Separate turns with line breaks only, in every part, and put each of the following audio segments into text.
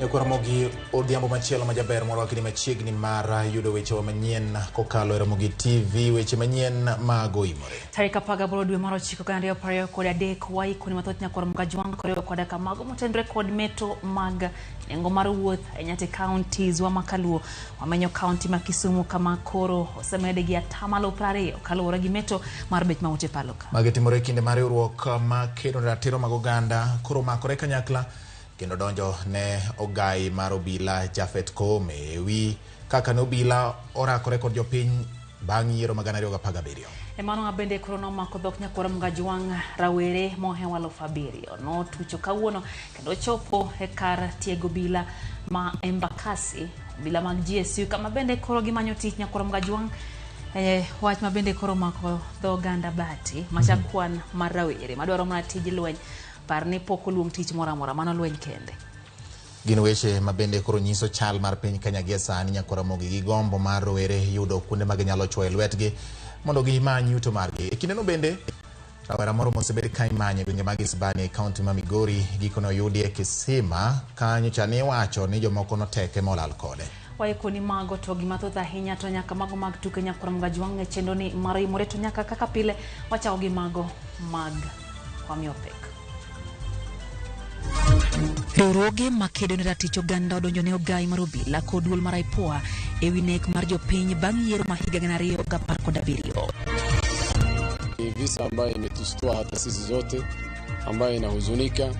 Nyakwar Ramogi, odhiambo machielo majaber morwakni machiegni mar yudo wechewa manyien kokalo e Ramogi TV, weche manyien mag oimore.
Tarik 18 dwe mar 9 2023 waikoni mathoth nyakwar Mkajwang' koriwo koda ka mago motenore kod meto mag nengo mar wuoth ahinya te counties wa makaluo. Wamenyo county ma Kisumu kama koro osemed gi atamalo 20 kaluwore gi meto mar bech maute paloka.
Magi timore e kinde ma riwruok ma kedo ne ratiro mag oganda koro omakore kanyakla kendo donjo ne ogai mar obila Japhet Koome ewi kaka ne obila orakore kod jopiny bang' yiero mag 2017.
E mano bende koro nomako dhok nyakwar Mgajwang' rawere mohewo 7,000 notucho kawuono kendo chopo e kar tiego obila ma Embakasi, obila mag GSU kama bende koro gimanyo tich nyakwar Mgajwang'. Wach ma bende koro omako dho oganda Bati macha kwan mar rawere madwaro mana tij lweny par ni pok oluong tich moro amora mano lweny kende.
Gin weche ma bende koro nyiso chal mar piny Kenya gie sani. Nyakwar Ramogi gi gombo mar rowere yudo kuonde ma ginyalo chwoye lwetgi mondo gimany yuto margi. E kindeno bende rawera moro mosebed ka imanyo e gwenge mag Isebania e kaunti ma Migori gikone oyudi e kisima kanyo cha ni iwacho ni jomoko noteke molal kode.
Waikoni mago to gi mathoth ahinya to nyaka mago mag tuke nyakwar Mgajwang' e chenro ni mar oimore to nyaka kaka pile wachako gi mago mag wamiyo pek. Riwruoge makedo ne ratich oganda odonjo ne ogai mar obila kod duol mar IPOA ewi nek mar jopiny bang' yiero ma higa 2017.
Ni visa ambayo imetushtua hata sisi zote, ambayo inahuzunika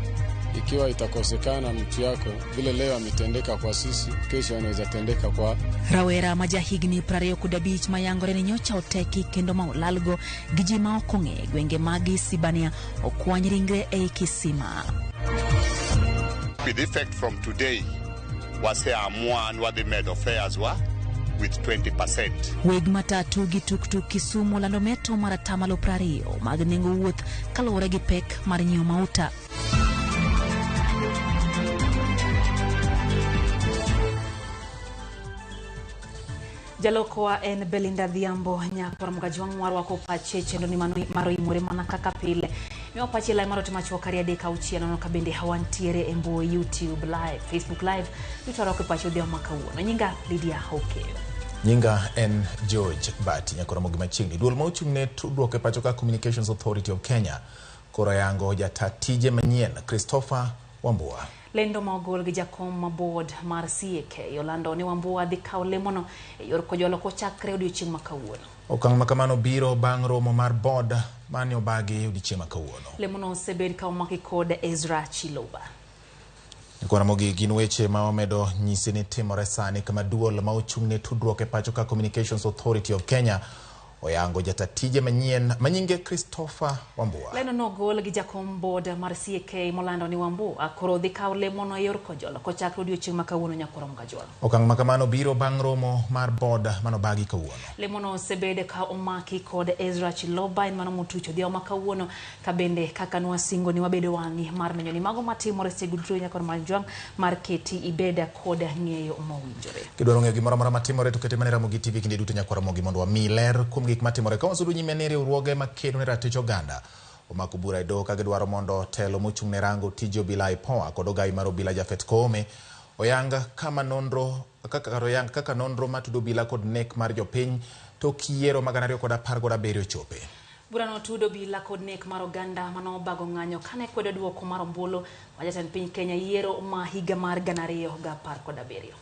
ikiwa itakosekana mtu yako vile leo ametendeka kwa sisi, kesho anaweza tendeka kwa
Rawera ma jahigni 25 mayangore ni nyocha oteki kendo ma olalgo gi ji ma ok ong'e gwenge mag Isebania okwany ringre ei kisima.
With effect from today, waseamua ni wadhi medo fares wa with 20%.
Weg matatu gi tuktuk Kisumu olando meto mar atamalo 20 mag nengo wuoth kaluwore gi pek mar nyiewo mauta. Jalokwa en Belinda Dhiambo nyakwar Mgajwang' warwako pache chenro ni mar oimore mana kaka pile. Miwa pache lai mar ote machuok 2 3 6 nono ka bende wantiere e mbui YouTube live, Facebook live duto warwako e pache odhiambo ma kawuono. Nyinga Lydia Okeyo.
Nyinga en George Bati. Nyakwar Ramogi machiegni. Duol ma ochung' ne tudruok e pacho ka Communications Authority of Kenya koro yango jata tije manyien Christopher Wambua.
Lendo ma ogol gi jakom ma board mar CAK olando ni Wambua dhi kawo lemono e yor kojolo kochakre odiochieng' ma kawuono.
Okang' ma kamano biro bang' romo mar board mane obagi odiochieng' ma kawuono.
Lemono osebed ka omaki kod Ezra Chiloba.
Nyakwar Ramogi, gin weche ma wamedo nyisi ni timore sani kama duol ma ochung' ne tudruok e pacho ka Communications Authority of Kenya oyango jata tije manyien manyinge Christopher Wambua.
Lendo nogol gi jakom board mar CAK molando ni Wambua koro dhi kawo lemono e yor kojolo kochakre odiochieng' ma kawuono nyakwar Mgajwang'.
Okang' ma kamano biro bang' romo mar board manobagi kawuono.
Lemono osebed ka omaki kod Ezra Chiloba en mano motucho odhiambo ma kawuono ka bende kaka nwasingo ni wabedo wang'i mar menyo ni mago matimore seche duto nyakwar Mgajwang' mar keti ibed kod ng'eyo mowinjore.
Kidwaro ng'eyo gimoro amora matimore to kete mana Ramogi TV kinde duto nyakwar Ramogi mondo wamiyi ler kuom gik matimore. Ka wasudo nyime ni riwruoge makedo ne ratich oganda omako bura e doho ka gidwaro mondo telo mochung' ne rango tije obila IPOA kod ogai mar obila Japhet Koome oyang kama nonro kaka oyang kaka nonro matudo obila kod nek mar jopiny tok yiero mag 2017 chope.
Burano tudo obila kod nek mar oganda manobago ng'anyo kane kwedo duoko mar ombulu ma jatend piny Kenya yiero ma higa mar 2017.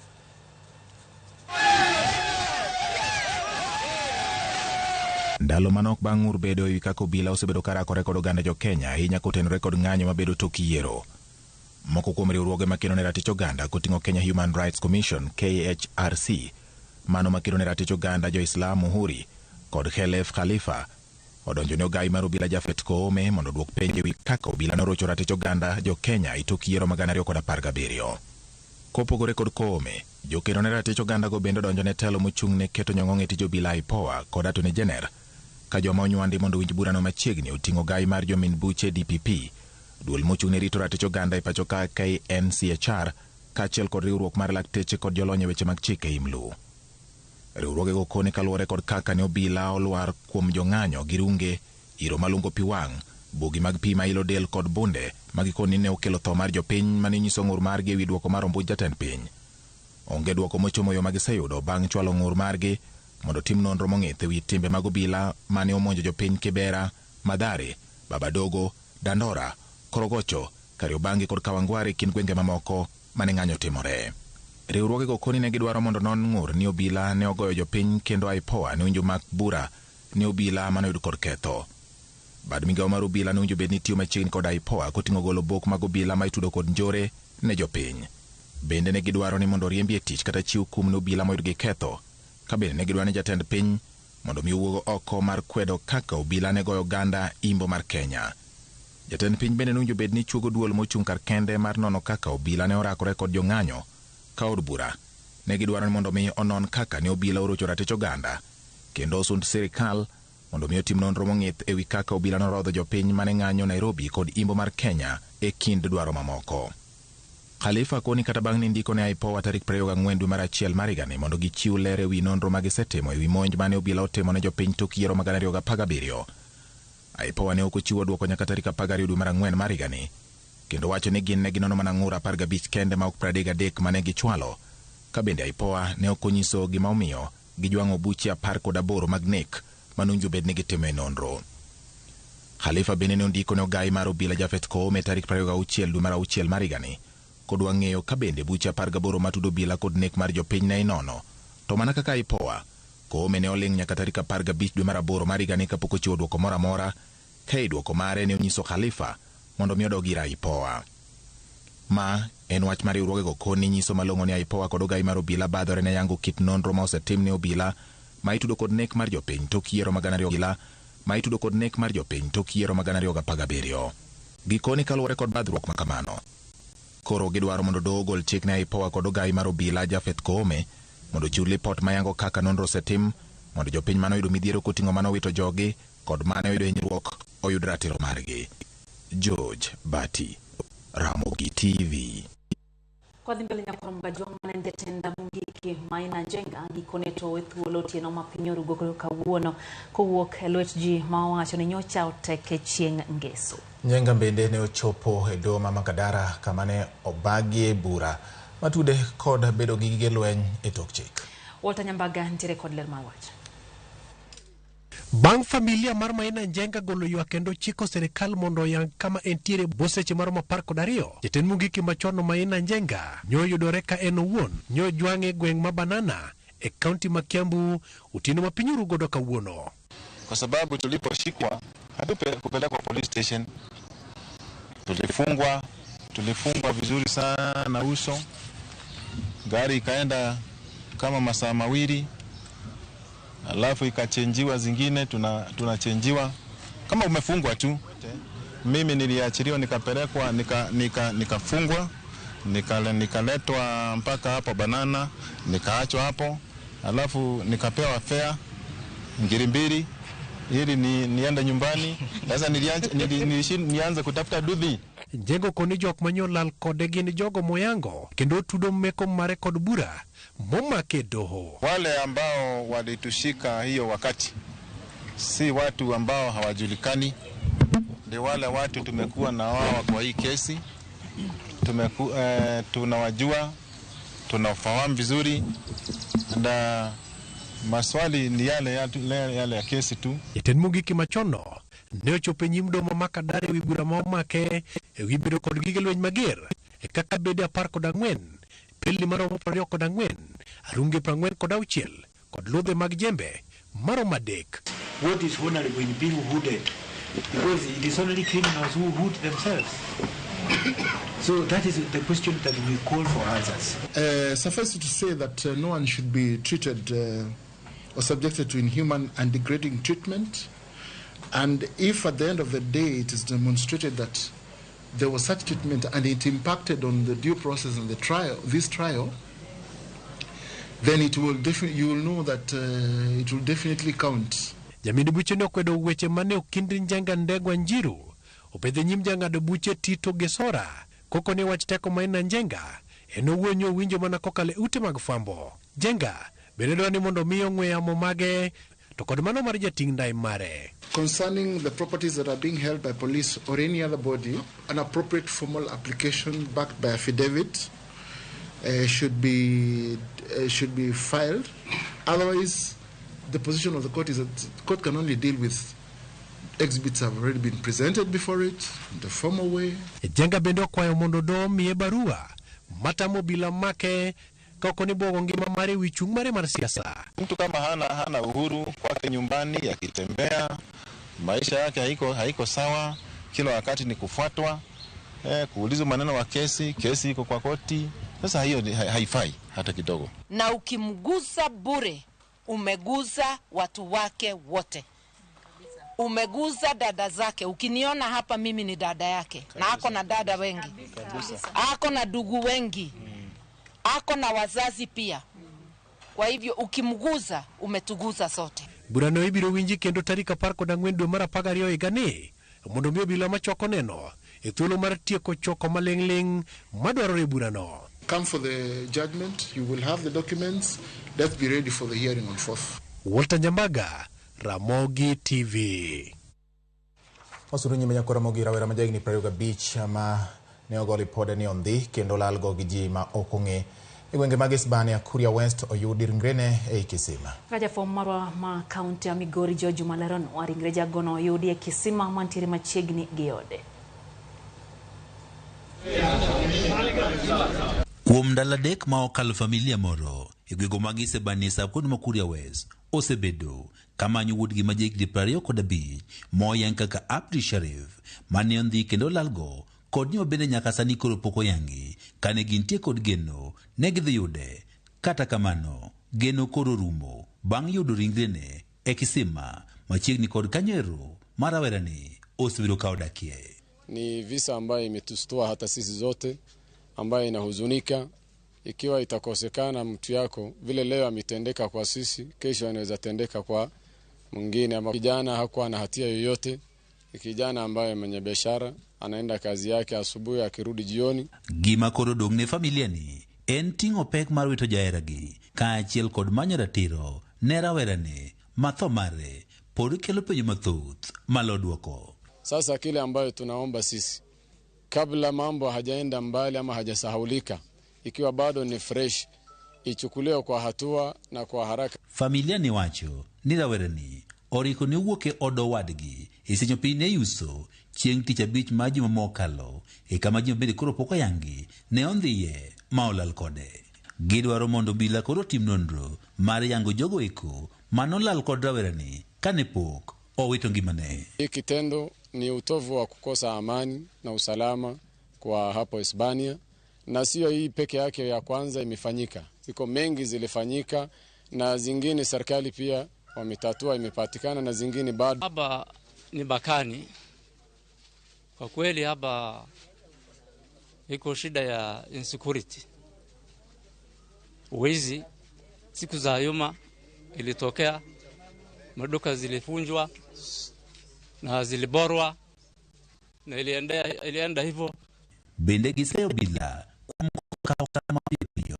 Ndalo manok bang' ng'ur bedo ewi kaka obila osebedo karakore kod oganda jo Kenya ahinya kotenore kod ng'anyo mabedo tok yiero. Moko kuom riwruoge makedo ne ratich oganda koting'o Kenya Human Rights Commission KHRC, mano makedo ne ratich oganda jo Islam Muhuri kod Khelef Khalifa odonjo ne ogai mar obila Japhet Koome mondo oduok penjo ewi kaka obila norocho ratich oganda jo Kenya e tok yiero mag 2017. Kopogore kod Koome, jokedo ne ratich oganda go bende odonjo ne telo mochung' ne keto nyong'ong' e tij obila IPOA kod Attorney General ka joma onywandi mondo owinj burano machiegni oting'o ogai mar jomin buche DPP, duol mochung' ne rito ratich oganda e pacho ka KNCHR kaachiel kod riwruok mar lakteche kod jolony e weche mag chike IMLU. Riwruogego koni kaluwore kod kaka ne obila olwar kuom jong'anyo gi runge, iro malungo pi wang' Bugi mag pi ma ilo del kod bunde ma gikoni ne okelo tho mar jopiny mane nyiso ng'ur margi ewi duoko mar ombuch jatend piny. Onge duoko mochomo yo ma giseyudo bang' chwalo ng'ur margi mondo tim nonro mong'ith ewi timbe mag obila mane omonjo jopiny Kibera, Mathare, Babadogo, Dandora, Korogocho, Kariobangi kod Kawangware kind gwenge mamoko mane ng'anyo timore. Riwruogego koni ne gidwaro mondo non ng'ur ni obila ne ogoyo jopiny kendo IPOA ne owinjo mak bura ne obila mane oyud kod ketho. Bad migawo mar obila ne owinjo bed ni tiyo machiegni kod IPOA koting'o golo bok mag obila ma itudo kod njore ne jopiny. Bende ne gidwaro ni mondo oriembi e tich kata chiw kum ne obila moyud gi ketho. Ka bende ne gidwaro ni jatend piny mondo mi owuog oko mar kwedo kaka obila ne goyo oganda imbo mar Kenya. Jatend piny bende nowinjo bed ni chuogo duol mochung' kar kende mar nono kaka obila ne orakore kod jong'anyo ka od bura. Ne gidwaro ni mondo mi onon kaka ne obila orocho ratich oganda kendo osund sirikal mondo mi otim nonro mong'ith ewi kaka obila norodho jopiny mane ng'anyo Nairobi kod imbo mar Kenya e kind dwaro mamoko. Khalifa koni kata bang' ni ndiko ne IPOA tarik 24 dwe mar achiel mar higani mondo gichiw ler ewi nonro ma gisetimo ewi monj mane obila otimo ne jopiny tok yiero mag 2017. IPOA ne ok ochiwo dwoko nyaka tarik 12 dwe mar ang'wen mar higani kendo wacho ni gin ne ginono mana ng'ur 15 kende ma ok 33 mane gichwalo. Ka bende IPOA ne ok onyiso gima omiyo gijwang'o buche 18 mag nek manowinjo bed ni gitimo e nonro. Khalifa bende ne ondiko ne ogai mar obila Japhet Koome tarik 26 dwe mar auchiel mar higani kodwa ng'eyo ka bende buche 18 matudo obila kod nek mar jopiny ne inono. To mana kaka IPOA, Koome ne oling' nyaka tarik 15 dwe mar aboro mar higani kapok ochiwo dwoko moro amora, ka e dwoko mare ne onyiso Khalifa mondo mi odog ir IPOA. Ma en wach mar riwruogego koni nyiso malong'o ni IPOA kod ogai mar obila badhore ne yango kit nonro ma osetim ne obila ma itudo kod nek mar jopiny tok yiero mag 2000 ma itudo kod nek mar jopiny tok yiero mag 2017. Gikoni kaluwore kod badhruok ma kamano. Koro gidwaro mondo doho ogol chik ne IPOA kod ogai mar obila Japhet Koome mondo ochiw lipot mayango kaka nonro osetim mondo jopiny mane oyudo midhiero koting'o mane owito jogi kod mane oyudo hinyruok oyud ratiro margi. George Bati, Ramogi TV.
Kwa dhi mbele nyakwar Mgajwang' mane en jatend Mungiki Maina Njenga gikone to owe thuolo otieno ma piny orugo kawuono kowuok e lwet ji ma owacho ni nyocha oteke chieng' ngeso.
Njenga bende ne ochopo e doho ma Makadara kama ne obagie bura matude kod bedo gi gige lweny e tok chik.
Walter Nyambaga nitiere kod ler mar wach.
Bang' familia mar Maina Njenga golo ywak kendo chiko sirikal mondo oyang kama entiere bwo seche maromo 12, jatend Mungiki machon Maina Njenga nyoyudore ka en owuon nyojwang'e gweng' ma Banana e kaunti ma Kiambu otieno ma piny oru godo kawuono.
Kwa sababu tuliposhikwa hatukupelekwa police station, tulifungwa vizuri sana uso, gari ikaenda kama masaa mawili, alafu ikachenjiwa zingine, tunachenjiwa kama umefungwa tu. Mimi niliachiliwa nikapelekwa, nikafungwa, nikaletwa mpaka hapo Banana, nikaachwa hapo, alafu nikapewa fare ngiri mbili ili niende nyumbani. Sasa nianza kutafuta dudhi.
Njengo koni jok manyolal kode gin jogo moyango kendo tudo meko mare kod bura momake doho.
Wale ambao walitushika hiyo wakati si watu ambao hawajulikani, ni wale watu tumekuwa na wao kwa hii kesi, tunawajua, tunafahamu vizuri, na maswali ni yale ya kesi tu.
Jatend Mungiki machono ne ochopo e nyim doho ma Makadara ewi bura ma omake ewi bedo kod gige lweny mager e kaka bede 14, pelni maromo 24, arunge 46 kod ludhe mag jembe maromo 3.
What is honorable in being hooded? Because it is only criminals who hood themselves. So that is the question that we call for answers.
Suffice it to say that no one should be treated or subjected to inhuman and degrading treatment. And if at the end of the day it is demonstrated that there was such treatment and it impacted on the due process and the trial, this trial, then it will definitely, you will know that it will definitely count.
Jamini buche ne okwedo weche mane Okindi Njenga Ndegwa Njiru opedhe nyim jang'ado buche Tito Gesora koko ne wach teko Maina Njenga en owuon nyo winjo mana kokalo e ute mag fwambo. Njenga bende dwa ni mondo mi ong'we yamo mage to kod mano mar jating' ndai mare.
Concerning the properties that are being held by police or any other body, an appropriate formal application backed by affidavit should be filed. Otherwise, the position of the court is that the court can only deal with exhibits have already been presented before it in the formal way.
Njenga bende okwayo mondo doho miye barua matamo obila make ka ok ni ngima mare wi chung' mare mar siasa.
Mtu kama hana uhuru kwake nyumbani, akitembea maisha yake haiko sawa, kila wakati ni kufuatwa, kuulizwa maneno wa kesi iko kwa koti. Sasa hiyo haifai hata kidogo.
Na ukimgusa bure umegusa watu wake wote. Umeguza dada zake. Ukiniona hapa mimi ni dada yake. Kabisa. Na ako na dada wengi. Kabisa. Ako na ndugu wengi. Ako na wazazi pia. Kwa hivyo ukimguza umetuguza sote.
Burano ibiro winji kendo tarik 14 dwe mar 12 higani mondo mi obila machoko neno e thuolo mar tieko choko maling'ling' madwarore e burano.
Come for the judgment, you will have the documents. Let's be ready for the hearing on 4th.
Walter Nyambaga, Ramogi TV.
Wasudu nyime nyako Ramogi rawera ma jahigni 25 ma ne ogo ripode ni ondhi kendo lal go gi ji ma ok ong'e e gwenge mag Isebania, Kuria West oyudi ringrene ei kisima.
Kaka jafwambo marwa ma kaunti ya Migori George Maleronwa, ringre jagono oyudi e kisima mantiere machiegni gi ode.
Kuom ndalo 3 ma okalo, familia moro e gwenge mag Isebania sub-county ma Kuria West osebedo kamanyo wuodgi ma jahigni 25 moyang kaka Abdi Sharif mane ondhi kendo lalgo kod ni bende nyaka sani koro pok oyangi kane gintie kod geno ne gidhi yude. Kata kamano geno koro rumo bang' yudo ringrene e kisima machiegni kod kanyero ma rawerani osebedo ka odakie.
Ni visa ambayo imetustua hata sisi zote, ambayo inahuzunika. Ikiwa itakosekana mtu yako vile leo ametendeka kwa sisi, kesho anaweza tendeka kwa mwingine. Ama kijana hakuwa na hatia yoyote, kijana ambaye mwenye biashara anaenda kazi yake asubuhi akirudi jioni.
Gima koro dong' ne familia ni en ting'o pek mar wito jaheragi kaachiel kod manyo ratiro ne rawerani ma tho mare pod kelo penjo mathoth malo duoko.
Sasa kile ambayo tunaomba sisi, kabla mambo hajaenda mbali ama hajasahaulika, ikiwa bado ni fresh, ichukuliwe kwa hatua na kwa haraka.
Familia ni wacho ni rawerani oriko ni owuok e od owadgi e seche piny ne yuso chieng' tich abich mar juma mokalo e kama ji mabende koro pok oyangi ne ondhiye ma olal kode. Gidwaro mondo obila koro otim nonro mar yango jogo eko manolal kod rawerani kane pok owito ngimane.
Hii kitendo ni utovu wa kukosa amani na usalama kwa hapo Hispania, na sio hii peke yake ya kwanza imefanyika. Iko mengi zilifanyika, na zingine serikali pia wametatua, imepatikana, na zingine bado.
Hapa ni Bakani. Kwa kweli hapa iko shida ya insecurity. Wizi siku za nyuma ilitokea, maduka zilifunjwa na ziliborwa na ilienda hivyo.
Bende giseyo bila kuom kawo kama piyo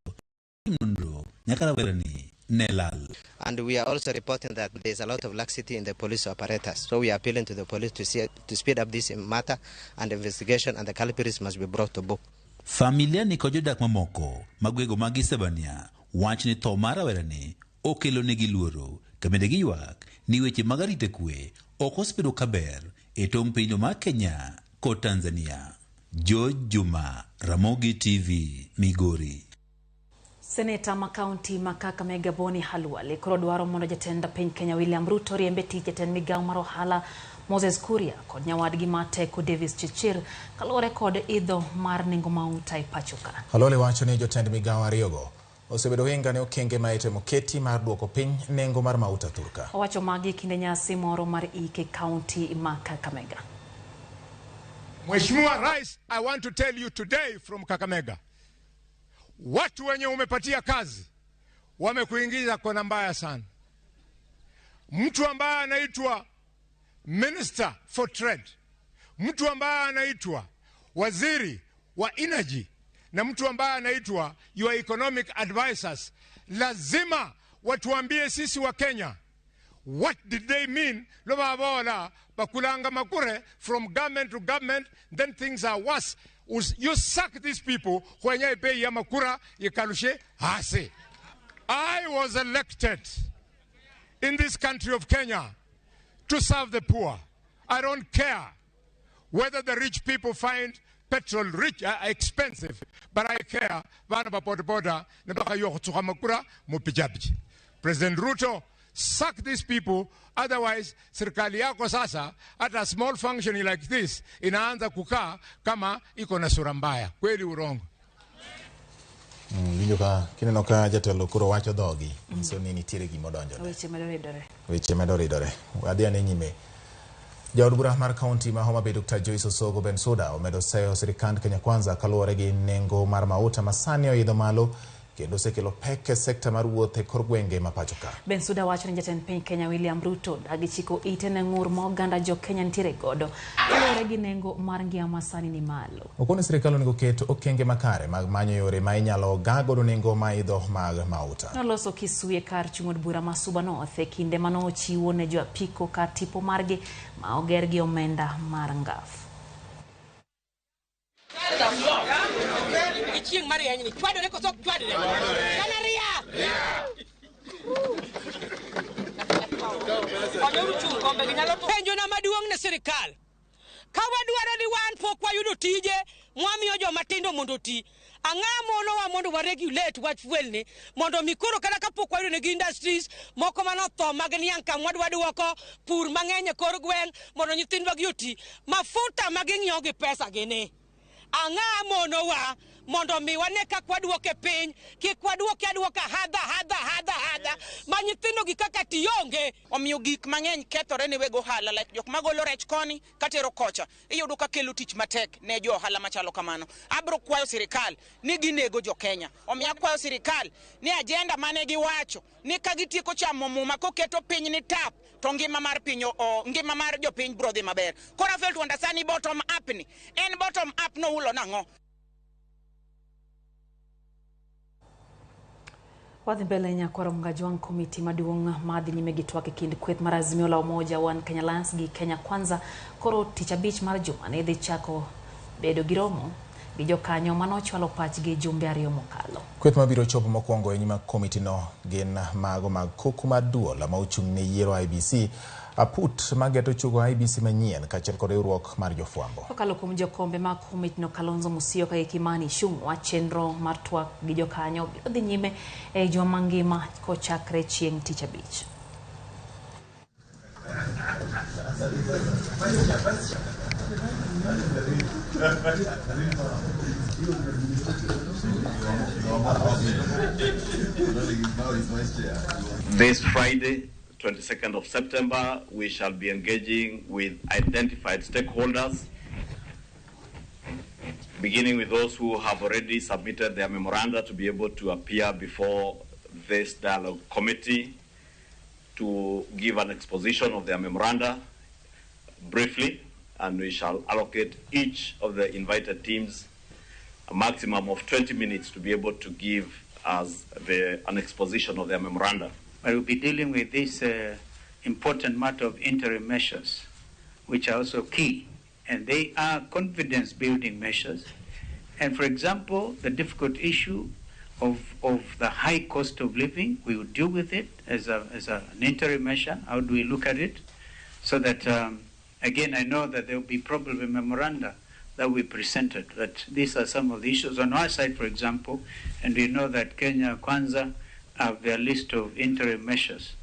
nonro nyaka rawerani ne lal.
And we are also reporting that there is a lot of laxity in the police apparatus. So we are appealing to the police to speed up this matter and investigation, and the culprits must be brought to book.
Familia ni kod jodak mamoko magwego mag Isebania wach ni tho mar rawerani okelo negi luoro ka bende giywak ni weche mag arita kwe ok osebedo kaber e tong' pinyno mar Kenya kod Tanzania. George Juma, Ramogi TV, Migori.
Seneta ma kaunti ma Kakamega Boni Khalwale koro dwaro mondo jatend piny Kenya William Ruto riembe tich jatend migawo mar ohala Moses Kuria kod nyawadgi ma teko Davis Chirchir kaluwore kod idho mar nengo mauta e pacho ka.
Khalwale wacho ni jotend migawo ariyogo osebedo hinga ne okenge ma itemo keti mar duoko piny nengo mar mauta thurka.
Owacho magi kinde nyasi moro mar ike kaunti ma Kakamega.
Mheshimiwa Rais, I want to tell you today from Kakamega, watu wenye umepatia kazi wamekuingiza kona mbaya sana. Mtu ambaye anaitwa Minister for Trade, mtu ambaye anaitwa Waziri wa Energy, na mtu ambaye anaitwa your economic advisors, lazima watuambie sisi wa Kenya What did they mean? Lobabola bakulanga makure from government to government, then things are worse. You sack these people when bei ya makura ikalushe hasi. I was elected in this country of Kenya to serve the poor. I don't care whether the rich people find petrol rich expensive, but I care. Bana ba boda boda ne ba yo go makura mo pijapiji. President Ruto, sack these people, otherwise serikali yako sasa at a small function like this inaanza kukaa kama iko na sura mbaya. Kweli urongo?
Winjo ka kineno ka jatelo koro wacho dhogi nyiso ni nitiere gima odonjone.
Weche medo ridore.
Weche medo ridore. Wadhi ane nyime. Jaod bura mar kaunti ma Homa Bay Dr. Joyce Osogo Bensuda omedo seyo sirikand Kenya Kwanza kaluwore gi nengo mar mauta ma sani oidho malo kendo osekelo pek e sekta mar wuoth e kor gwenge ma pacho ka.
Bensuda wacho ni jatend piny Kenya William Ruto dagi chiko ite ne ng'ur ma oganda jo Kenya nitiere godo kaluwore gi nengo mar ngima ma sani ni malo.
Okone sirikal onego ket okenge makare mag manyo yore ma inyalo ga godo nengo ma idho mag mauta.
Noloso Kisuye kar chung' od bura ma Suba North e kinde manochiwo ne jo apiko kar tipo margi ma oger gi omenda mar ngaf.
Penjo na maduong' ne sirikal. Ka wadwaro ni wan pok wayudo tije mwamiyo joma tindo mondo oti. Ang'o monowa mondo wa regulate wach fuel ni mondo mi koro kata kapok wayudo negi industries moko manotho mag niang' ka mwadwa duoko pur mang'eny e kor gweng' mondo nyithindwa gi oti. Mafuta ma ging'iewo gi pesa gini. Ang'o monowa mondo mi wane kaka waduoke piny, kik waduoke aduoka hadha hadha hadha hadha ma nyithindo gi kaka tionge.
Omiyo gik mang'eny kethore ne weg ohala, like jok magolo rech koni katero kocha, iyudo ka kelo tich matek ne jo ohala machalo kamano. Abro kwayo sirikal ni ginego jo Kenya. Omiyo akwayo sirikal ni agenda mane giwacho ni ka gitieko chamo muma koketo piny ni tap to ngima mar piny o ngima mar jopiny bro dhi maber. Koro fail to understand ni bottom up ni en bottom up no ulo nang'o.
Wadhi mbele nyakwaro Mgajwang' komiti maduong' madhi nyime gi twak e kind kweth mar Azimio la Umoja One Kenya Alliance gi Kenya Kwanza koro tich abich mar juma ne dhi chako bedo gi romo gi jokanyo manochwalo pachgi jumbe ariyo mokalo.
Kweth mabiro chopo mokwongo e nyima komiti no gin mago mag koko mar duol ma ochung' ne yiero IBC, aput mageto chugo IBC manyien kaachiel kod riwruok mar jofwambo.
Kokalo kuom jokombe mag komitno Kalonzo Musyoka gi Kimani Ichung'wa, chenro mar twak gi jokanyo biro dhi nyime e juma mangima kochakre chieng' tich abich.
This Friday, 22nd of September, we shall be engaging with identified stakeholders, beginning with those who have already submitted their memoranda to be able to appear before this dialogue committee to give an exposition of their memoranda briefly, and we shall allocate each of the invited teams a maximum of 20 minutes to be able to give us an exposition of their memoranda.
I will be dealing with this important matter of interim measures, which are also key, and they are confidence-building measures. And for example, the difficult issue of the high cost of living, we will deal with it as an interim measure. How do we look at it? So that, again, I know that there will be probably memoranda that we presented, but these are some of the issues on our side, for example, and we know that Kenya Kwanza have their list of interim measures.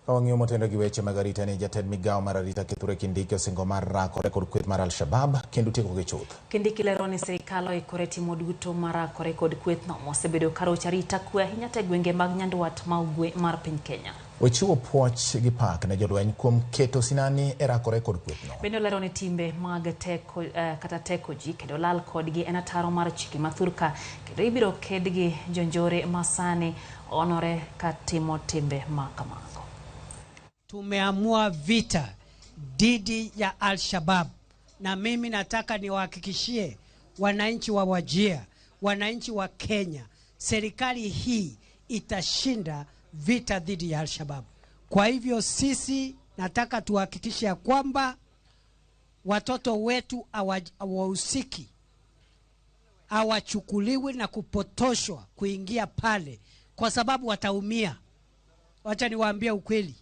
Ka wang'iyo motendo gi weche mag arita ni jatend migawo mar arita Kithure Kindiki osingo mar rakore kod kweth mar Al-Shabaab kendo tiekogi chuth.
Kindiki lero ni sirikal oikore timo duto mar rakore kod kwethno mosebedo karocho arita kwe ahinya te gwenge mag Nyandwat ma ugwe mar piny Kenya.
Ochiwo puoch gi pak ne jolweny kuom keto sinani e rakore kod kwethno.
Bende olero ni timbe mag teko kata teko ji kendo lal kodgi en ataro mar chike ma thurka kendo ibiro ked gi jonjore ma sani onore ka timo timbe ma kamago.
Tumeamua vita dhidi ya Al-Shabaab, na mimi nataka niwahakikishie wananchi wa Wajir, wananchi wa Kenya, serikali hii itashinda vita dhidi ya Al-Shabaab. Kwa hivyo sisi nataka tuhakikishe ya kwamba watoto wetu hawahusiki, hawachukuliwi na kupotoshwa kuingia pale, kwa sababu wataumia. Wacha niwaambie ukweli,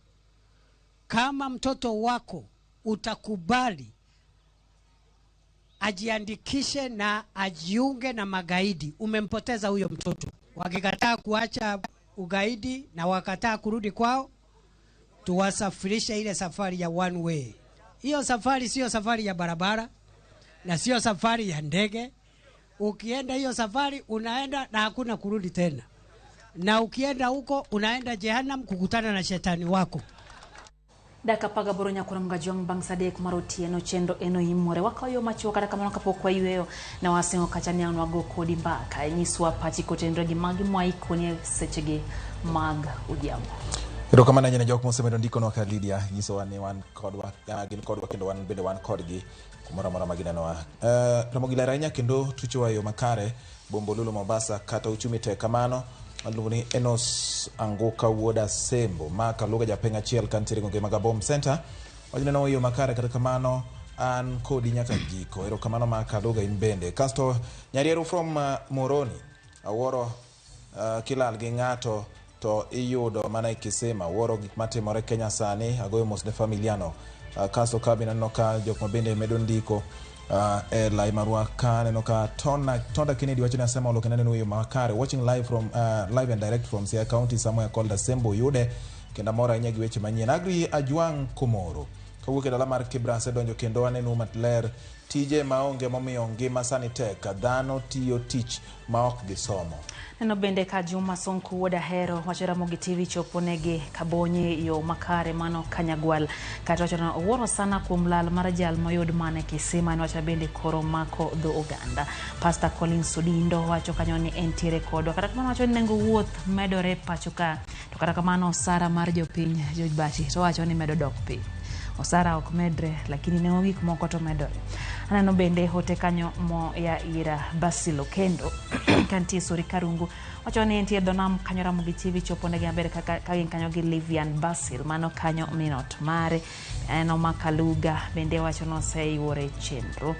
kama mtoto wako utakubali ajiandikishe na ajiunge na magaidi, umempoteza huyo mtoto. Wakikataa kuacha ugaidi na wakataa kurudi kwao, tuwasafirishe ile safari ya one way. Hiyo safari sio safari ya barabara na sio safari ya ndege. Ukienda hiyo safari unaenda na hakuna kurudi tena, na ukienda huko unaenda Jehanam kukutana na shetani wako.
Dakika 18 nyakura mgajwang' bang' sa 3 mar otieno chenro eno imore wakawo yo machuok kata kamano kapok wayweyo ne wasingo kacha ni ang' wago kodi mbaka inyiswa pachi kotenore gi magi mwaikoni e sechegi mag odhiambo.
Erokamano ahinya ne jok mosemedo ndikonwa ka Lydia nyisowa ni wan kodwa, gin kodwa kendo wan bende wan kodgi kumoro amora ma ginenowa. Ramogi ler ahinya kendo tuchowa e yo makare Bombolulu Mombasa kata uchumi tek kamano maluongo ni Enos Anguka wuod Asembo ma Kaluga japeng' achiel kantiere gwenge mag Abom Center wajineno e yo makare kata kamano an kodi nyaka giko. Erokamano ma Kaluga in bende. Kasto Nyarieru from Moroni awuoro kilal gi ng'ato to iyudo mana e kisima. Awuoro gik matimore Kenya sani, agoyo mos ne familiano. Kasto ka bende aneno ka jok ma bende medo ndiko e lai marwa ka aneno ka Tonda Kennedy wacho ni asema olo kendo aneno e yo makare. Watching live from live and direct from Siaya County somewhere called Asembo Yude kendo amor ahinya gi weche manyien. Agri Ajwang' Komoro kawuok e dala mar Kibra asedonjo kendo aneno maler tije maonge momiyo ngima sani tek, dhano tiyo tich ma ok gisomo.
Neno bende ka Juma Sonko wuod Ahero wacho Ramogi TV chopo negi Kabonyi yo makare mano Kanyagwal. Kata wacho ni owuoro sana kuom lal mar jal moyud mana e kisima en wacho bende koro mako dho oganda. Pastor Collins Odindo wacho kanyo ni entiere kodwa. Kata kamano wacho ni nengo wuoth medore pacho ka. To kata kamano osara mar jopiny George Bati to wacho ni medo dok piny. Osara ok medre lakini nengo gik moko to medore. Aneno bende hote kanyo moya ira Basil Okendo kantie Sori Karungu wacho ni entie dho nam kanyo Ramogi TV chopo negi maber kaka ka gin kanyo gi Livian Basil mano kanyo minot mare. Aneno Makaluga bende wacho ni oseyuore chenro.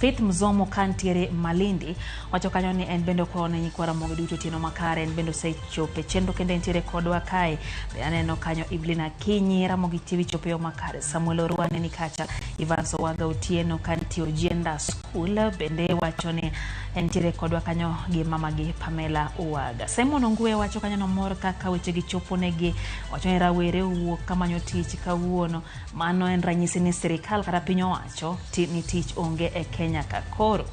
Faith Mzomo kantiere Malindi wacho kanyo ni en bende okwayo ne nyikwa Ramogi duto otieno makare, en bende osechopo e chenro kendo entiere kodwa kae. Be aneno kanyo Evelyn Akinyi Ramogi TV chopo e yo makare. Samuel Orwane ni kacha, Evans Owaga Otieno kantie Ojienda School bende wacho ni entiere kodwa kanyo gi mamagi Pamela Owaga. Simon Ongwe wacho kanyo nomor kaka wechegi chopo negi, wacho ni rawere owuok kamanyo tich kawuono, mano en ranyisi ni sirikal kata piny owacho ni tich onge e Kenya ka koro.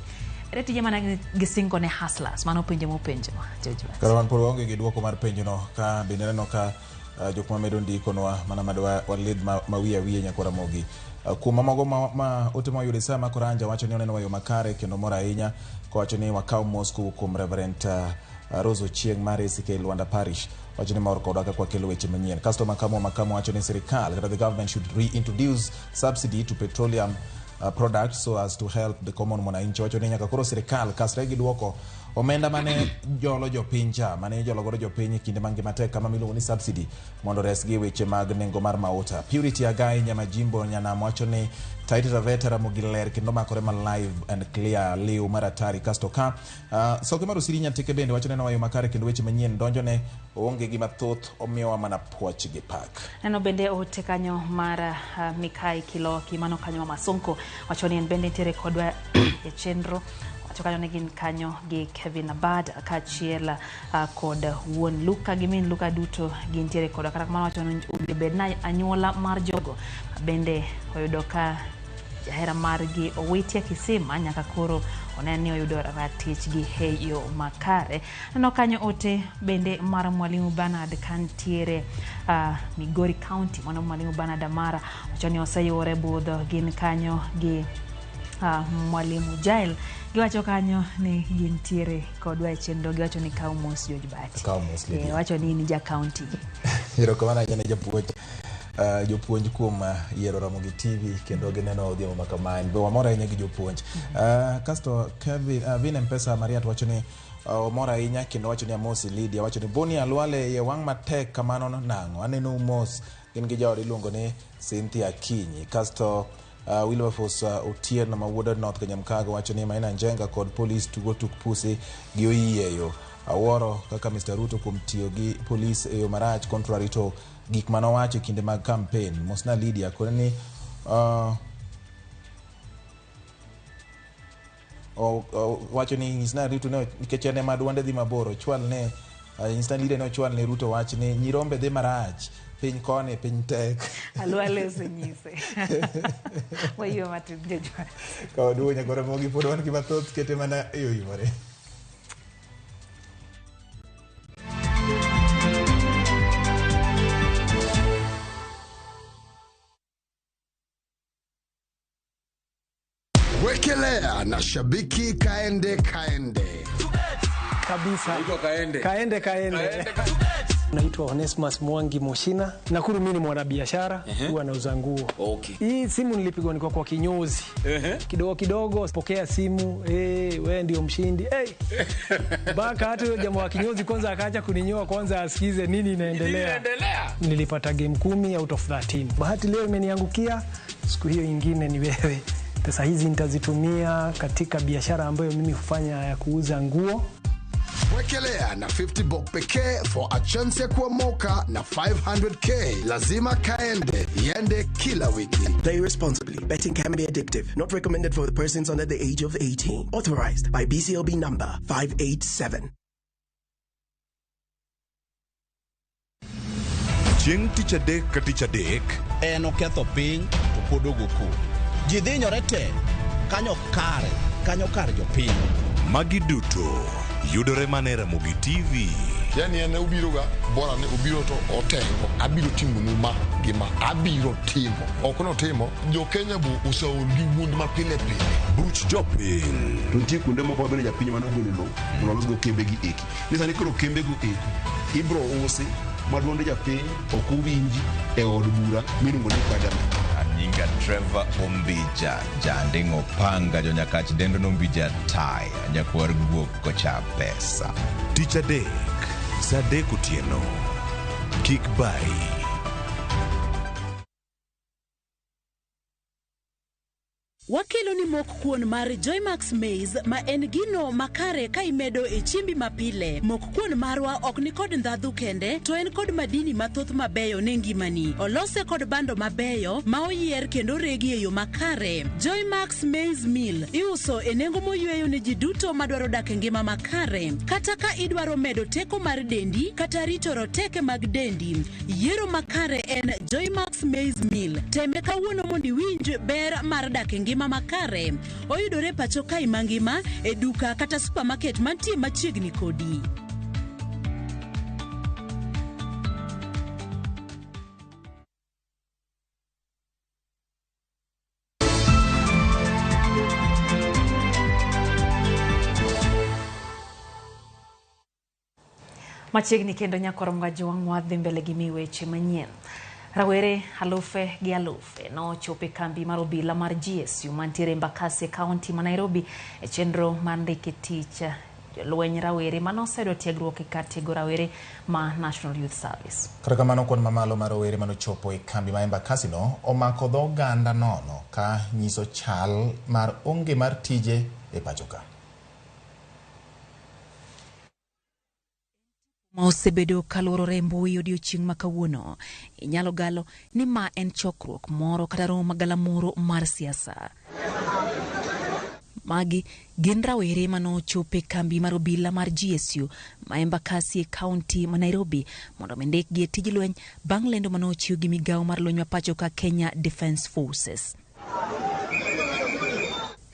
Ere tije mane gisingo ne hustlers, mano penjo mopenjo George Bati.
Kata wan pod waonge gi duoko mar penjono ka bende aneno ka jok mamedo ndikonwa mana madwa walidh ma wiye wiye nyakwa Ramogi. Kuom mamogo ma ote mawayudo e saa ma Koranja wacho ni oneno yo makare kendo mor ahinya kowacho ni wakaw mos kowuok kuom Reverend Rose Ochieng' mar ACK Luanda Parish wacho ni mor kodwa kaka wakelo weche manyien. Kasto Makamu wacho ni sirikal kata the government should reintroduce subsidy to petroleum products so as to help the common mwananchi. Wacho ni nyaka koro sirikal kasre gi duoko omenda mane jolo jopiny cha mane ijolo godo jopiny e kinde mangima tek kama miluongo ni subsidy mondo resgi e weche mag nengo mar mauta. Purity Agai Nyamajimbo Nyanam wacho ni Taita Taveta Ramogi ler kendo makore ma live and clear liw mar atari. Kasto ka Soke mar Osiri Nyatike bende wacho ni nowayo makare kendo weche manyien donjone oonge gi mathoth omiyowa mana puoch gi pak.
Neno bende ote kanyo mar Mikai Kiloki mano kanyo Mama Sonko wacho ni en bende nitiere kodwa e chenro. Wacho kanyo ni gin kanyo gi Kevin Abad kaachiel kod wuon Luka gi min Luka duto gintiere kodwa. Kata kamano wacho ni owinjo bed na anyuola mar jogo bende oyudo ka jahera margi owiti e kisima nyaka koro onen ni oyudo ratichgi e yo makare. Aneno kanyo ote bende mar Mwalimu Bernard kantiere Migori County. Mano Mwalimu Bernard Amara wacho ni oseyuore budho gin kanyo gi Mwalimu Jael. Giwacho kanyo ni gintiere kodwa e chenro, giwacho ni kaw mos George Bati.
Kaw mos Lydia.
Wacho ni in ja county.
Erokamano ahinya ne japuonj.
Jopuonj kuom yiero Ramogi TV kendo gineno odhiambo ma kamae. Be wamor ahinya gi jopuonj. Kasto Kevin, Vin Mpesa Maria to wacho ni omor ahinya kendo wacho ni amosi Lydia, wacho ni Boni Alwale iye wang' matek kamano nang'o? Aneno mos gin gi jaode iluongo ni Cynthia Akinyi. Kasto Wilberforce Otieno ma wuod North Kanyamkago wacho ni Maina Njenga kod polis tugo tuk pusi gi oyieyo. Awuoro kaka Mr. Ruto kuom tiyo gi polis e yo marach contrary to gik manowacho e kinde mag campaign. Mosna Lydia kone ni wacho ni nyisna Ruto ne nikech en ema duonde dhi mabor ochwal ne nyisna Lydia ne ochwal ne Ruto wach ni nyirombe dhi marach piny koni piny tek.
Alwale osenyise. Wayie matin jajwa.
Ka waduogo nyaka Ramogi pod wan gi mathoth kete mana e yo yore.
Wekelea na shabiki kaende kaende.
Kabisa.
Naitwa Kaende.
Kaende kaende. Naitwa Onesmus Mwangi Moshina. Nakuru mimi ni mwanabiashara, huwa nauza nguo.
Okay.
Hii simu nilipigwa nilikuwa kwa kinyozi. Kidogo kidogo pokea simu, wewe ndio mshindi. Baka hata huyo jamaa wa kinyozi kwanza akaacha kuninyoa kwanza asikize nini inaendelea.
Inaendelea.
Nilipata game 10 out of 13. Bahati leo imeniangukia, siku hiyo ingine ni wewe. Pesa hizi nitazitumia katika biashara ambayo mimi hufanya ya kuuza nguo.
Wekelea na 50 bob pekee for a chance ya kuomoka na 500k. Lazima kaende, iende kila wiki.
Play responsibly. Betting can be addictive. Not recommended for the persons under the age of 18. Authorized by BCLB number 587.
Chieng' tich adek ka tich adek
en oketho piny to pod ogo koko. Ji dhinyore te kanyo kare, kanyo kar jopiny.
Magi duto yudore mana e Ramogi TV.
Yani en obiro ga bora ni obiro to otengo abiro timonu ma gi ma abiro timo ok notimo jo Kenya bo oseol gi wuond ma pile pile.
Buch jopiny.
To nitie kuonde moko mabende japiny mane ogolo lowo mondo olosgo kembe gi eki. Ni sani koro kembe go eki ibro usi ma duonde japiny ok owinji e od bura miluongo ni parliament.
Anyinga Trevor Ombija, janding'o panga jonyakach dendo nombija taya, nyakwar guok kocha pesa.
Tich adek, saa adek otieno. Kik bayi.
Wakelo ni mok kuon mar Joymax Maize ma en gino makare ka imedo e chiembi mapile. Mok kuon marwa ok ni kod ndhadhu kende, to en kod madini mathoth mabeyo ne ngimani. Olose kod bando mabeyo ma oyier kendo regi e yo makare. Joymax Maize Meal iuso e nengo moyweyo ne ji duto madwaro dak e ngima makare. Kata ka idwaro medo teko mar dendi kata rito roteke mag dendi, yiero makare en Joymax Maize Meal. Teme kawuono mondo iwinj ber mar dak e ngima makare. Oyudore pacho kae mangima e duka kata supermarket mantie machiegni kodi.
Machiegni kendo nyakwar Mgajwang' wadhi mbele gi mi weche manyien. Rawere alufe gi alufe nochopo e kambi mar obila mar GSU mantiere Embakasi e kaunti ma Nairobi e chenro mar ndiko tich jolweny rawere manoseyudo tiegruok e kar tiego rawere ma National Youth Service.
Kata kamano kwan mamalo mar rowere manochopo e kambi ma Embakasi no omako dho oganda nono ka nyiso chal mar onge mar tije e pacho ka.
Ma osebedo kaluorore e mbui odiochieng' ma kawuono, inyalo galo ni ma en chokruok moro kata romo magalamoro mar siasa. Magi gin rawere manochopo e kambi mar obila mar GSU ma Embakasi e kaunti ma Nairobi mondo mi ndikgi e tij lweny bang' lendo manochiw gi migawo mar lweny ma pacho ka Kenya Defence Forces.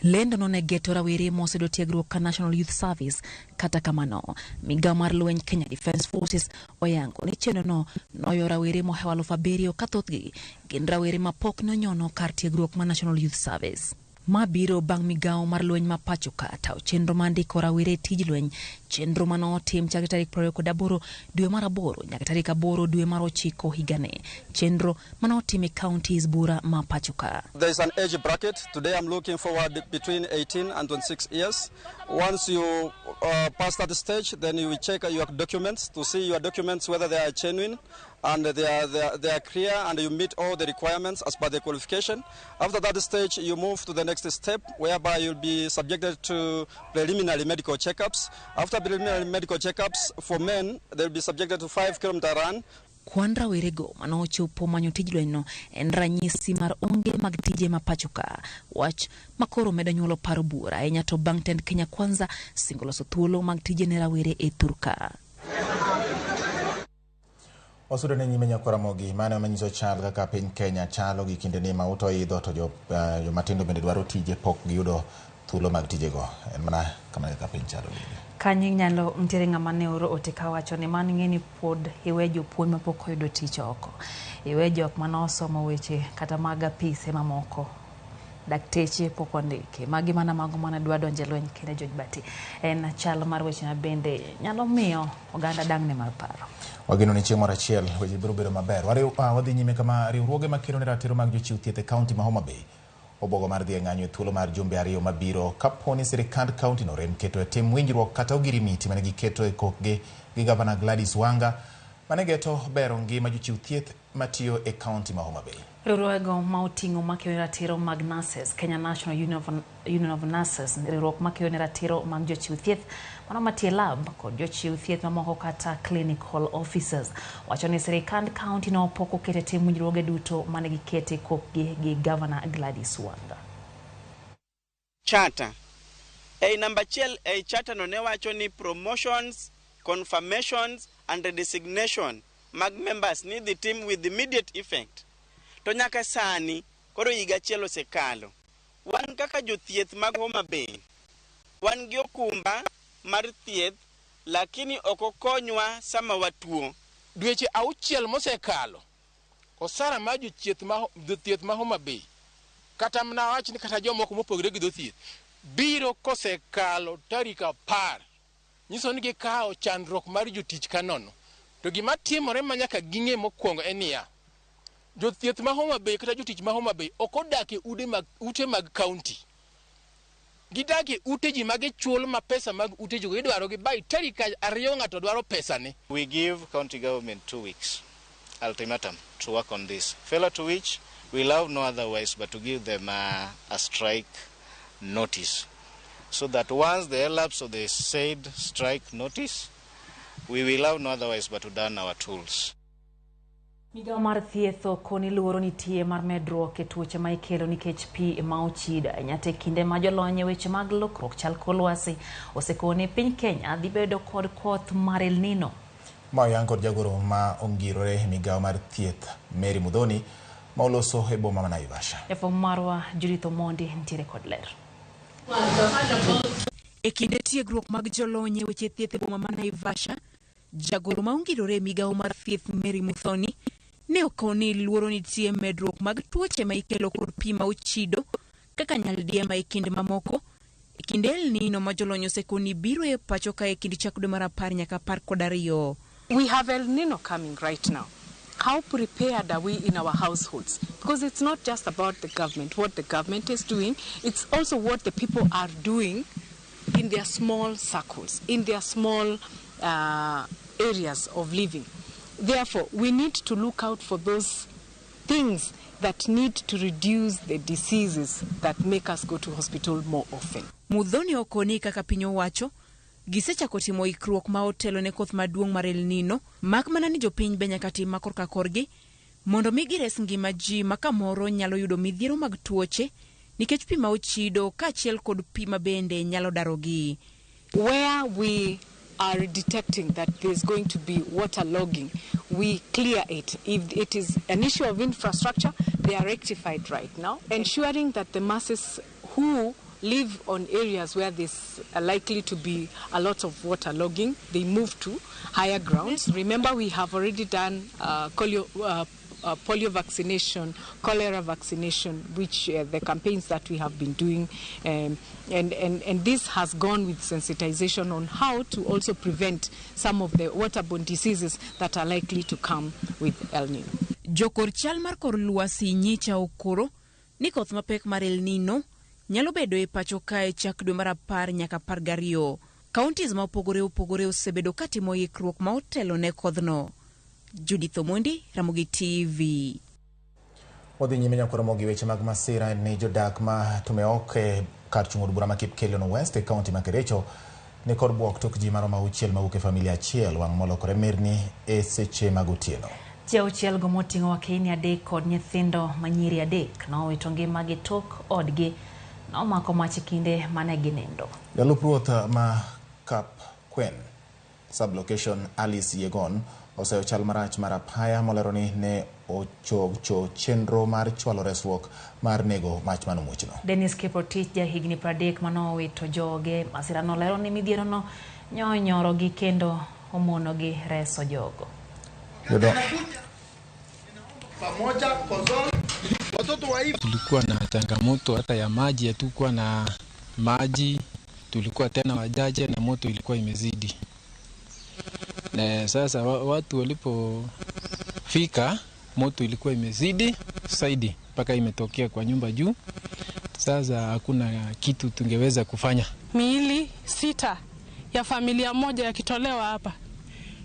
Lendo no ne geto rawere moseyudo tiegruok ka National Youth Service. Kata kamano, migawo mar lweny Kenya Defence Forces oyango ni chenro no noyo rawere mohewo 7,000 ka thothgi gin rawere ma pok nonyono kar tiegruok mar National Youth Service. Ma biro bang' migawo mar lweny ma pacho ka tawo chenro mar ndiko rawere e tij lweny. Chenro mane otim chakre tarik 28 dwe mar aboro nyaka tarik 8 dwe mar ochiko higani. Chenro mane otim e counties bura ma pacho ka.
There is an age bracket. Today I'm looking forward between 18 and 26 years. Once you pass that stage, then you will check your documents to see your documents whether they are genuine and they are clear and you meet all the requirements as per the qualification. After that stage, you move to the next step whereby you'll be subjected to preliminary medical checkups. After preliminary medical checkups, for men, they'll be subjected to 5-kilometer run.
Kwan rawerego mane ochopo manyo tij lwenyno en ranyisi mar onge mag tije ma pacho ka. Wach makoro medo nyuolo paro buora ahinya to bang' tend Kenya Kwanza singo loso thuolo mag tije ne rawere e thurka.
Wasudo ne nyime nyakwar Ramogi, mano manyiso chal kaka piny Kenya chalo gi kinde ni mauto oidho to jomatindo bende dwaro tije pok giyudo thuolo mag tijego. En mana kamano kaka piny chalo bende.
Kanyo inyalo nitiere ng'ama ne oro ote kawacho ni man ing'e ni pod iwe jopuonj mapok oyudo tich oko. Iwe jok mane osomo weche kata mag apise mamoko. Dakteche pok ondiki. Magi mana mago mana dwa donjo e lweny kende George Bati. En chal mar weche ma bende nyalo miyo oganda dang'ne mar paro.
Wageno ni chieng' moro achiel weche biro bedo maber. Wadhi nyime kama riwruoge makedo ne ratiro mag jochiw thieth e kaunti ma Homa Bay obuogo mar dhi e ng'anyo e thuolo mar jumbe 2 mabiro kapo ni sirikand kaunti no rem keto e tim winjruok kata ogirimiti mane giketo e kokgi gi gavana Gladys Wanga mane geto bero ngima jochiw thieth matiyo e kaunti ma Homa Bay.
Riwruogego ma oting'o makedo ne ratiro mag nurses, Kenya National Union of Nurses, riwruok makedo ne ratiro mag jochiw thieth mano matiyo e lab kod jochiw thieth mamoko kata clinical officers wacho ni sirikand kaunti no pok oketo e tim winjruoge duto mane giketo e kokgi gi gavana Gladys Wanga.
Charter. Ei namba 1 ei charter no ne wacho ni promotions, confirmations and resignation mag members ni dhi tim with immediate effect. To nyaka sani koro higa achiel osekalo. Wan kaka jothieth mag Homa Bay, wan gi okumba mar thieth lakini ok okonywa sama watuo.
Dweche 6 mosekalo, osara mar jothieth ma Homa Bay kata mana wach ni kata jomoko mopogore gi jothieth biro kosekalo tarik 10. Nyiso ni gikawo chandruok mar jotich kanono. To gima timore ma nyaka ging'e mokwongo en niya, jothieth ma Homa Bay kata jotich ma Homa Bay ok odak e ute mag kaunti. Gidak e ute ji ma gichulo ma pesa mag ute jogo idwaro gi by tarik 2 ng'ato dwaro pesa ne.
We give county government 2 weeks ultimatum to work on this. Failure to which we'll have no otherwise but to give them a strike notice, so that once the elapse of the said strike notice, we will have no otherwise but to down our tools.
Migawo mar thieth okoni luoro nitie mar medruok e tuoche ma ikelo nikech pi ma ochido ahinya te kinde ma jolony e weche mag lokruok chal kor lwasi osekone piny Kenya dhi bedo kod koth mar El Nino.
Ma oyang kod jagoro ma ongirore e migawo mar thieth Mary Muthoni ma oloso e boma ma Naivasha.
Jafwambo marwa Judith Omondi nitiere kod ler.
E kinde tiegruok mag jolony e weche thieth e boma ma Naivasha, jagoro ma ongirore e migawo mar thieth Mary Muthoni ne okoni luoro nitie medruok mag tuoche ma ikelo kod pi ma ochido kaka nyaldiema e kind mamoko e kinde El Nino ma jolony osekoni biro e pacho ka e kind chak dwe mar 10 nyaka 12.
We have El Nino coming right now. How prepared are we in our households? Because it's not just about the government, what the government is doing, it's also what the people are doing in their small circles, in their small areas of living. Therefore, we need to look out for those things that need to reduce the diseases that make us go to hospital more often.
Muthoni okoni kaka piny owacho, gisechako timo ikruok ma otelo ne koth maduong' mar El Nino, mak mana ni jopiny be nyaka tim ma korka korgi mondo mi gires ngima ji ma kamoro nyalo yudo midhiero mag tuoche nikech pi ma ochido kaachiel kod pi ma bende nyalo darogi.
Where we are detecting that there's going to be water logging, we clear it. If it is an issue of infrastructure, they are rectified right now, ensuring that the masses who live on areas where there's likely to be a lot of water logging, they move to higher grounds. Remember, we have already done polio vaccination, cholera vaccination, which the campaigns that we have been doing. And this has gone with sensitization on how to also prevent some of the waterborne diseases that are likely to come with El Nino.
Jokor chal mar kor lwasi nyicha okoro ni koth mapek mar El Nino nyalo bedo e pacho kae chak dwe mar 10 nyaka 12. Counties ma opogore opogore osebedo katimo ikruok ma otelo ne kodhno. Judith Omondi, Ramogi TV.
Wadhi nyime nyaka Ramogi weche mag masira ni jodak ma tumeok e kar chung' od bura ma Kipkelion West e kaunti ma Kericho ni kod bwok tok ji maromo 6 mawuok e familia achiel wang' molokore mirni e seche mag otieno.
Ji 6 go moting'o wakeini 3 kod nyithindo manyiri 3 nowito ngimagi tok odgi nomako mach e kinde mane ginindo.
Jalup ruoth ma Kapkwen sublocation Alice Yegon oseyo chal marach mar apaya molero ni ne ochocho chenro mar chwalo resruok mar nego mach manomuochno.
Dennis Kiprotich jahigni 30 manowito joge masira nolero ni midhierono nyonyorogi kendo omonogi reso jogo.
Tulikuwa na changamoto hata ya maji, hatukuwa na maji, tulikuwa tena wajaje na moto ilikuwa imezidi. Na sasa watu walipofika moto ilikuwa imezidi zaidi mpaka imetokea kwa nyumba juu. Sasa hakuna kitu tungeweza kufanya.
Miili 6 ya familia moja yakitolewa hapa.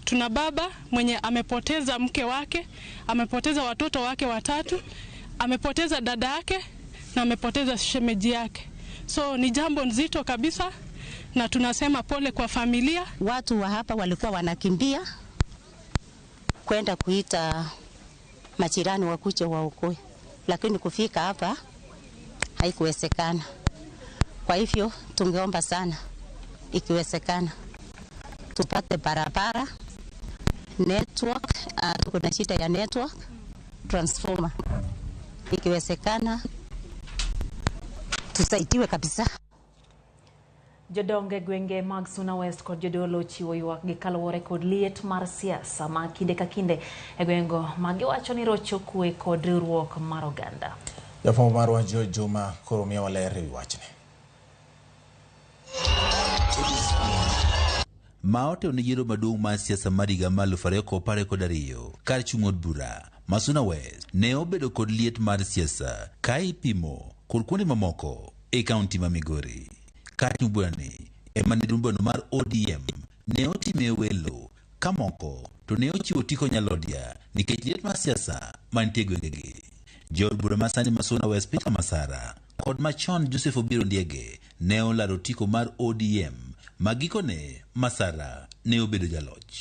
Tuna baba mwenye amepoteza mke wake, amepoteza watoto wake 3, amepoteza dada yake na amepoteza shemeji yake. So ni jambo nzito kabisa na tunasema pole kwa familia.
Watu wa hapa walikuwa wanakimbia kwenda kuita majirani wakuje waokoe, lakini kufika hapa haikuwezekana. Kwa hivyo tungeomba sana ikiwezekana tupate barabara, network, kuna shida ya network, transformer. Ikiwezekana tusaidiwe kabisa.
Jodonge gwenge mag Suna West kod jodolo chiwo ywak gi kaluwore kod liet mar siasa ma kinde ka kinde e gwengo ma giwacho ni rocho kwe kod riwruok mar oganda.
Jafwambo marwa George Juma koro miyowa ler ewi wachni.
Ma otelo ne yiero maduong' mar siasa mar higa mar 2022 kar chung' od bura ma Suna West ne obedo kod liet mar siasa ka ipimo kod kuonde mamoko e kaunti ma Migori. Kar chung' burani ema ne duond burano mar ODM ne otime welo ka moko to ne ochiwo otiko nyalodia nikech liet mar siasa mantie e gwengegi. Jaod bura masani ma Suna West Peter Masara kod machon Joseph Obiro Ndiege ne olaro otiko mar ODM ma gikone Masara ne obedo jaloch.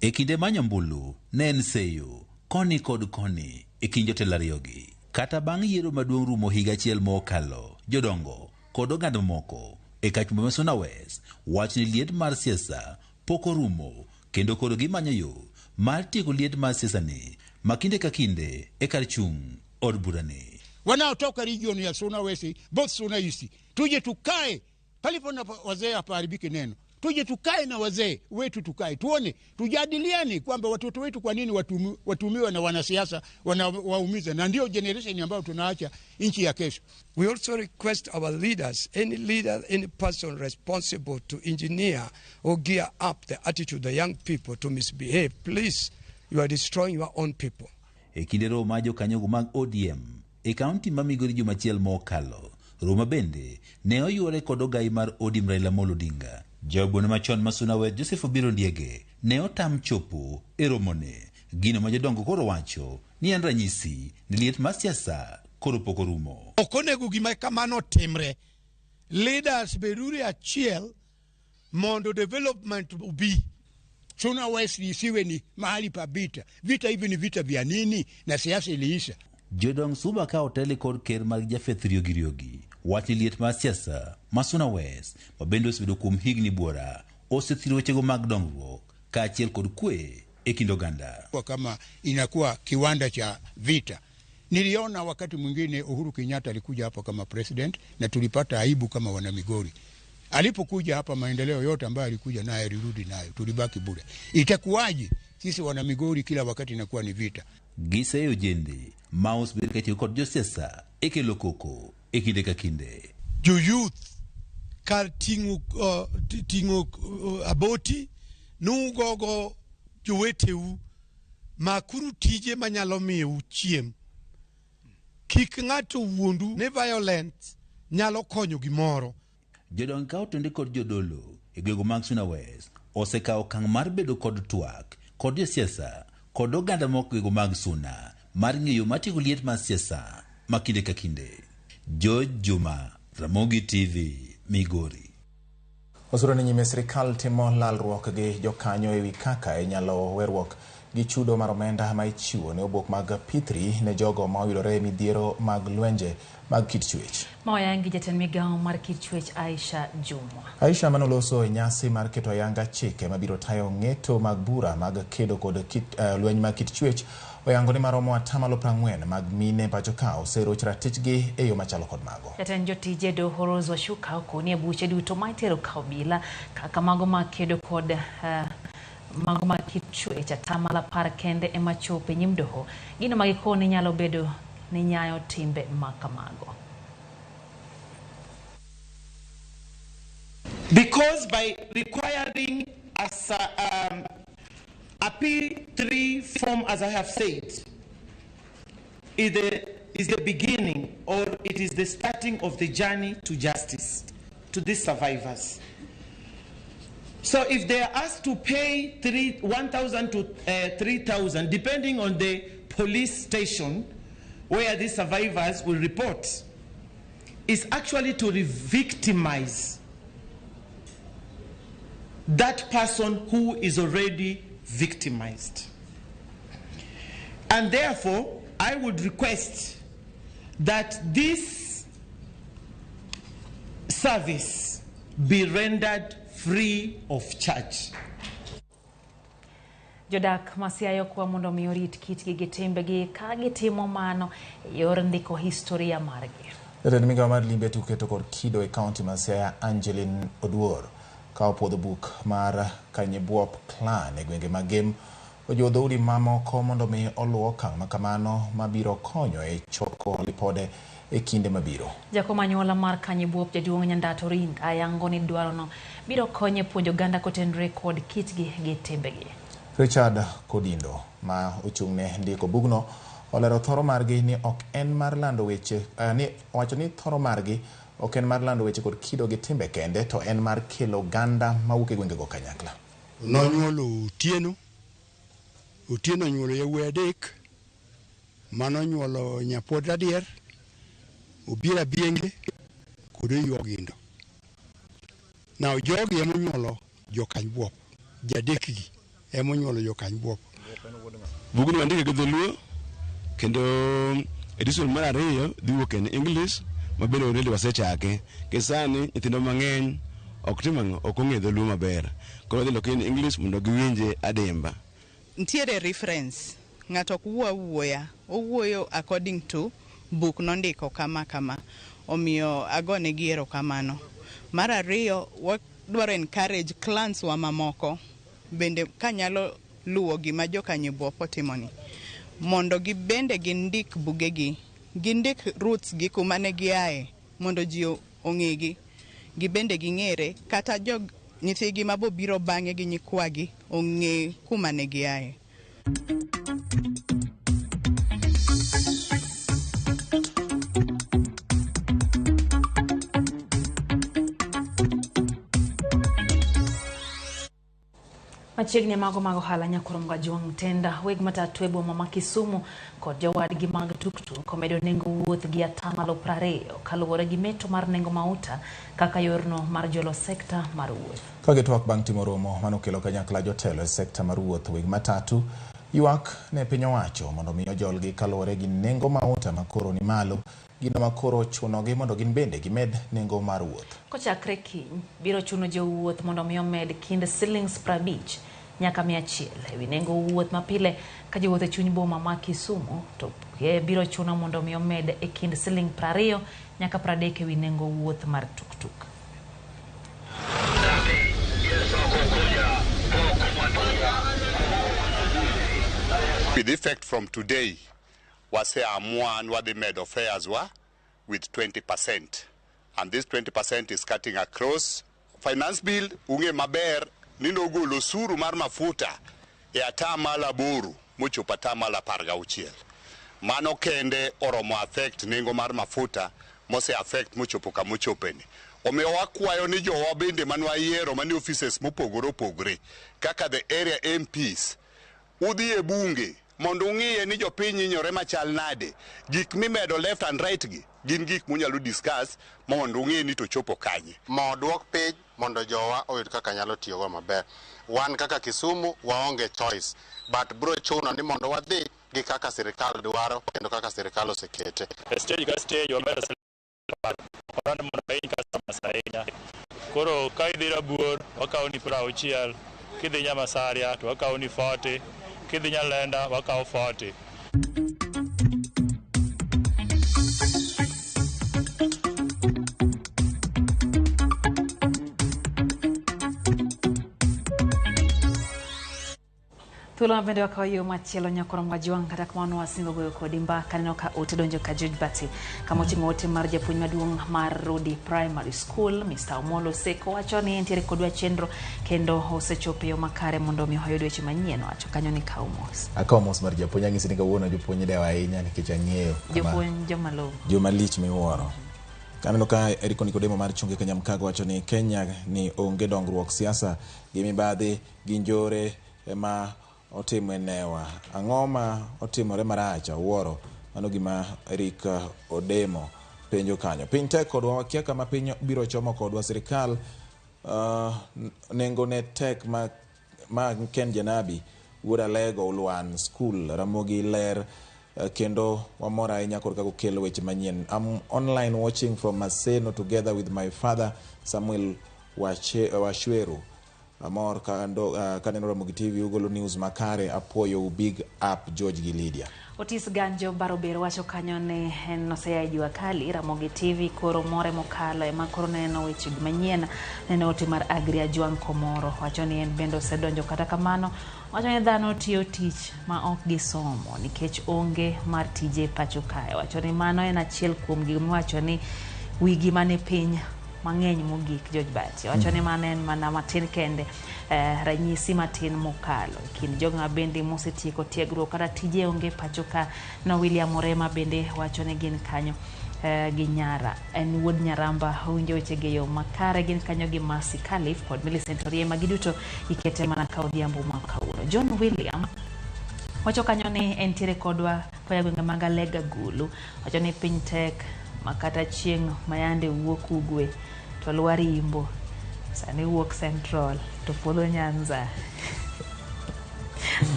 E kinde manyo ombulu ne en seyo koni kod koni e kind jotelo ariyogi. Kata bang' yiero maduong' rumo higa achiel mokalo, jodongo kod oganda moko e kar chumbe ma Suna West wacho ni liet mar siasa pok orumo kendo koro gimanyo yo mar tieko liet mar siasa ni ma kinde ka kinde e kar chung' od burani.
Wanaotoka region ya Suna West, both Suna East, tuje tukae palipo na wazee hapaharibiki neno. Tuje tukae na wazee wetu, tukae tuone, tujadiliane kwamba watoto wetu kwa nini watumiwe na wanasiasa wanawaumiza, na ndio generation ambayo tunaacha nchi ya kesho.
We also request our leaders, any leader, any person responsible to engineer or gear up the attitude of the young people to misbehave, please, you are destroying your own people.
E kinde romo mar jokanyogo mag ODM e kaunti ma Migori juma achiel mokalo, romo bende ne oyuore kod ogai mar ODM Raila Amolo Odinga. Jaod bura machon ma Suna West Joseph Obiro Ndiege ne otam chopo e romone, gino ma jodongo koro wacho ni en ranyisi ni liet mar siasa koro pok orumo.
Ok onego gima kamano timre. Leaders beduru achiel mondo development obi.
Suna West isiwe ni mahali pa vita. Vita hivi ni vita vya nini? Na siasa iliisha.
Jodong Suba ka oteli kod ker mag Japheth Riogi Riogi wacho ni liet mar siasa ma Suna West ma bende osebedo kuom higni buora osethiro wechego mag dongruok kaachiel kod kwe e kind oganda.
Kwa kama inakuwa kiwanda cha vita. Niliona wakati mwingine Uhuru Kenyatta alikuja hapa kama president na tulipata aibu kama wana Migori. Alipokuja hapa maendeleo yote ambayo alikuja nayo alirudi nayo, tulibaki bure. Itakuwaje sisi wana Migori kila wakati inakuwa ni vita?
Giseyo ojende ma osebedo ka itiyo kod josiasa e kelo koko e kinde ka kinde.
Jo youth kar ting'o ting'o aboti nugogo joweteu, makuru tije manyalo miyou chiem. Kik ng'ato wuondu ni violence nyalo konyo gimoro.
Jodong kaontende kod jodolo e gwenge mag Suna West osekawo okang' mar bedo kod twak kod josiasa kod oganda moko e gwenge mag Suna mar ng'eyo matieko liet mar siasa ma kinde ka kinde. George Juma, Ramogi TV, Migori.
Osuru ni nyime sirikal timo lalruok gi jokanyo ewi kaka inyalo weruok gi chudo mar omenda ma ichiwo ne obok mag P3 ne jogo ma oyudore e midhiero mag lwenje mag kit chwech.
Ma oyangi jatend migawo mar kit chwech Aisha Jumwa.
Aisha manoloso e nyasi mar keto ayanga chike mabiro tayo ng'eto mag bura mag kedo kod lweny mag kit chwech oyango ni maromo 40% mag mine pacho ka oseroch ratichgi e yo machalo kod mago.
Jatend jotije doho Rose Wachuka okoni e buche duto ma itero ka obila kaka mago mag kedo kod mago mag kit chwech 10% kende ema chopo e nyim doho. Gino ma gikoni nyalo bedo ni nyayo timbe makamago.
Because by requiring a P3 form, as I have said, is the beginning, or it is the starting of the journey to justice, to these survivors. So if they are asked to pay 1,000 to 3,000, depending on the police station where these survivors will report, is actually to re-victimize that person who is already victimized. And therefore, I would request that this service be rendered free of charge.
Jodak masiayo kwa mondo mi orit kitgi gi timbegi ka gitimo mano e yor ndiko historia margi.
Jatend migawo mar limbe tuke to kod kido e kaunti ma Siaya Angeline Oduor ka opuodho buk mar Kanyibuop Clan e gwenge mag Gem ojiwo dhoudi mamoko mondo mi oluw okang' makamano mabiro konyo e choko lipode e kinde mabiro.
Jakom anyuola mar Kanyibuop jaduong' Nyandato Rinda yango ni dwarono biro konyo e puonjo oganda kotenore kod kitgi gi timbegi.
Richard Kodindo ma ochung'ne ndiko bugno olero thoro margi ni ok en mar lando weche ni owacho ni thoro margi ok en mar lando weche kod kido gi timbe kende to en mar kelo oganda mawuok e gwengego kanyakla.
Nonyuolo Otieno, Otieno onyuolo yawuoyi adek, manonyuolo Nyapod Adier, Obiero Abienge kod Oyuo Ogindo. Now jogi emonyuolo Jokanybuop, jadekgi emonyuolo Jokanybuop.
Bugni wandike gi dholuo kendo edition mar ariyo dhi wuok en English ma bende already wasechake. Ke sani nyithindo mang'eny ok tim ang'o, ok ong'e dholuo maber. Koro wadhi loke in English mondo giwinje adimba.
Ntiere reference, ng'ato ok wuo awuoya, owuoyo according to buk nondiko kama kama, omiyo agonegi erokamano. Mar ariyo, wadwaro encourage clans wa mamoko bende kanyalo luwo gima Jokanyibuop otimoni, mondo gibende gindik bugegi, gindik roots gi kuma ne giaye mondo ji ong'egi, gibende ging'ere, kata jog nyithigi mabobiro bang'e gi nyikwagi ong'e kuma ne giaye.
Machiegni mago mag ohala Nyakurom Gajwang' Tenda weg matatu e boma ma Kisumu kod jowadgi mag tuktuk omedo nengo wuoth gi 20% kaluwore gi meto mar nengo mauta kaka yorno mar jolo sekta mar wuoth.
Ka gitwak bang' timo romo manokelo kanyakla jotelo e sekta mar wuoth, weg matatu ywak ne piny owacho mondo mi ojolgi kaluwore gi nengo mauta makoro ni malo, gino makoro chunogi mondo gin bende gimed nengo mar wuoth.
Kochakre kiny, biro chuno jowuoth mondo mi omed kind shillings 50 nyaka 100 ewi nengo wuoth mapile ka jowuoth e chuny boma ma Kisumu to biro chuno mondo mi omed e kind siling 20 nyaka 30 ewi nengo wuoth mar tuktuk.
With effect from today, waseamua ni wadhi medo fares wa with 20%. And this 20% is cutting across. Finance bill ung'e maber ni nogolo osuru mar mafuta e 8% mochopo 16%. Mano kende oromo affect nengo mar mafuta mose affect mochopo kamochopeni. Omiyo wakwayo ni jowa bende manwayiero manie offices mopogore opogore kaka the area MPs udhi e bunge mondo ung'iye ni jopiny hinyore machal nade. Gik mimedo left and right gi gin gik munyalo discuss mondo ung'e ni to chopo kanye.
Mo duok piny mondo jowa oyud kaka nyalo tiyogo maber. Wan kaka Kisumu waonge choice, but bro chuno ni mondo wadhi gi kaka sirikal dwaro kendo kaka sirikal osekete.
E stage ka stage wamedo mondo wahiny customers ahinya. Koro ka idhi Rabuor wakawo ni 60, kidhi Nyamasaria to wakawo ni 40, kidhi Nyalenda wakawo 40.
Thuolo ma bende wakawo yo machielo nyakoro Mwajwang' kata kamano wasingo goyo kodi mbaka neno ka ote donjo ka George Bati kama oting'o ote mar japuonj maduong' mar Rodi Primary School Mr. Omolo Seko wacho ni entiere kodwa chenro kendo osechopo e yo makare mondo mi oyud weche manyien. Wacho kanyo ni kaw mos.
Akawo mos mar japuonj ang'isi ni kawuono jopuonj dewo ahinya nikech ang'eyo
Jopuonj joma long'o.
joma lich miwuoro. Aneno ka Eriko Nikodemo mar Chunge Kenya Mkago wacho ni Kenya ni onge dongruok siasa gi mibadhi gi njore ema otimo e newa. Ang'o ma otimore marach awuoro. Mano gima Eric Odemo penjo kanyo. Piny tek kodwa wakia kama piny biro chomo kodwa sirikal nengo ne tek ma Ken Janabi wuod Alego Ulwan School Ramogi ler kendo wamor ahinya kod kaka okelo weche manyien. I'm online watching from Maseno together with my father Samuel Washweru. Amor kando kaneno Ramogi TV ugolo news makare apuoyo big up George gi Lydia.
Otis Ganjo Barober wacho kanyo ne en noseya e jua kali Ramogi TV koro more mokalo ema koro neno weche manyien. Neno ote mar Agri Ajwang' Komoro wacho ni en bende osedonjo kata kamano wacho ni dhano tiyo tich ma ok gisomo nikech onge mar tije pacho kae. Wacho ni mano en achiel kuom gik miwacho ni wigi mane piny mang'eny mogik George Bati. Wacho ni mano en mana matin kende ranyisi matin mokalo kind jogo ma bende mosetieko tiegruok kata tije onge pacho ka no William Orema bende wacho ni gin kanyo gi Nyara en wuod Nyaramba owinjo weche gi yo makare gin kanyo gi Mercy Khalif kod Millicent Oriema giduto ikete mana ka odhiambo ma kawuono. John William wacho kanyo ni entiere kodwa koya gwenge mag Alega Gulu wacho ni piny tek makata chieng' mayande wuok ugwe to lwar imbo sani wuok Central to podho Nyanza.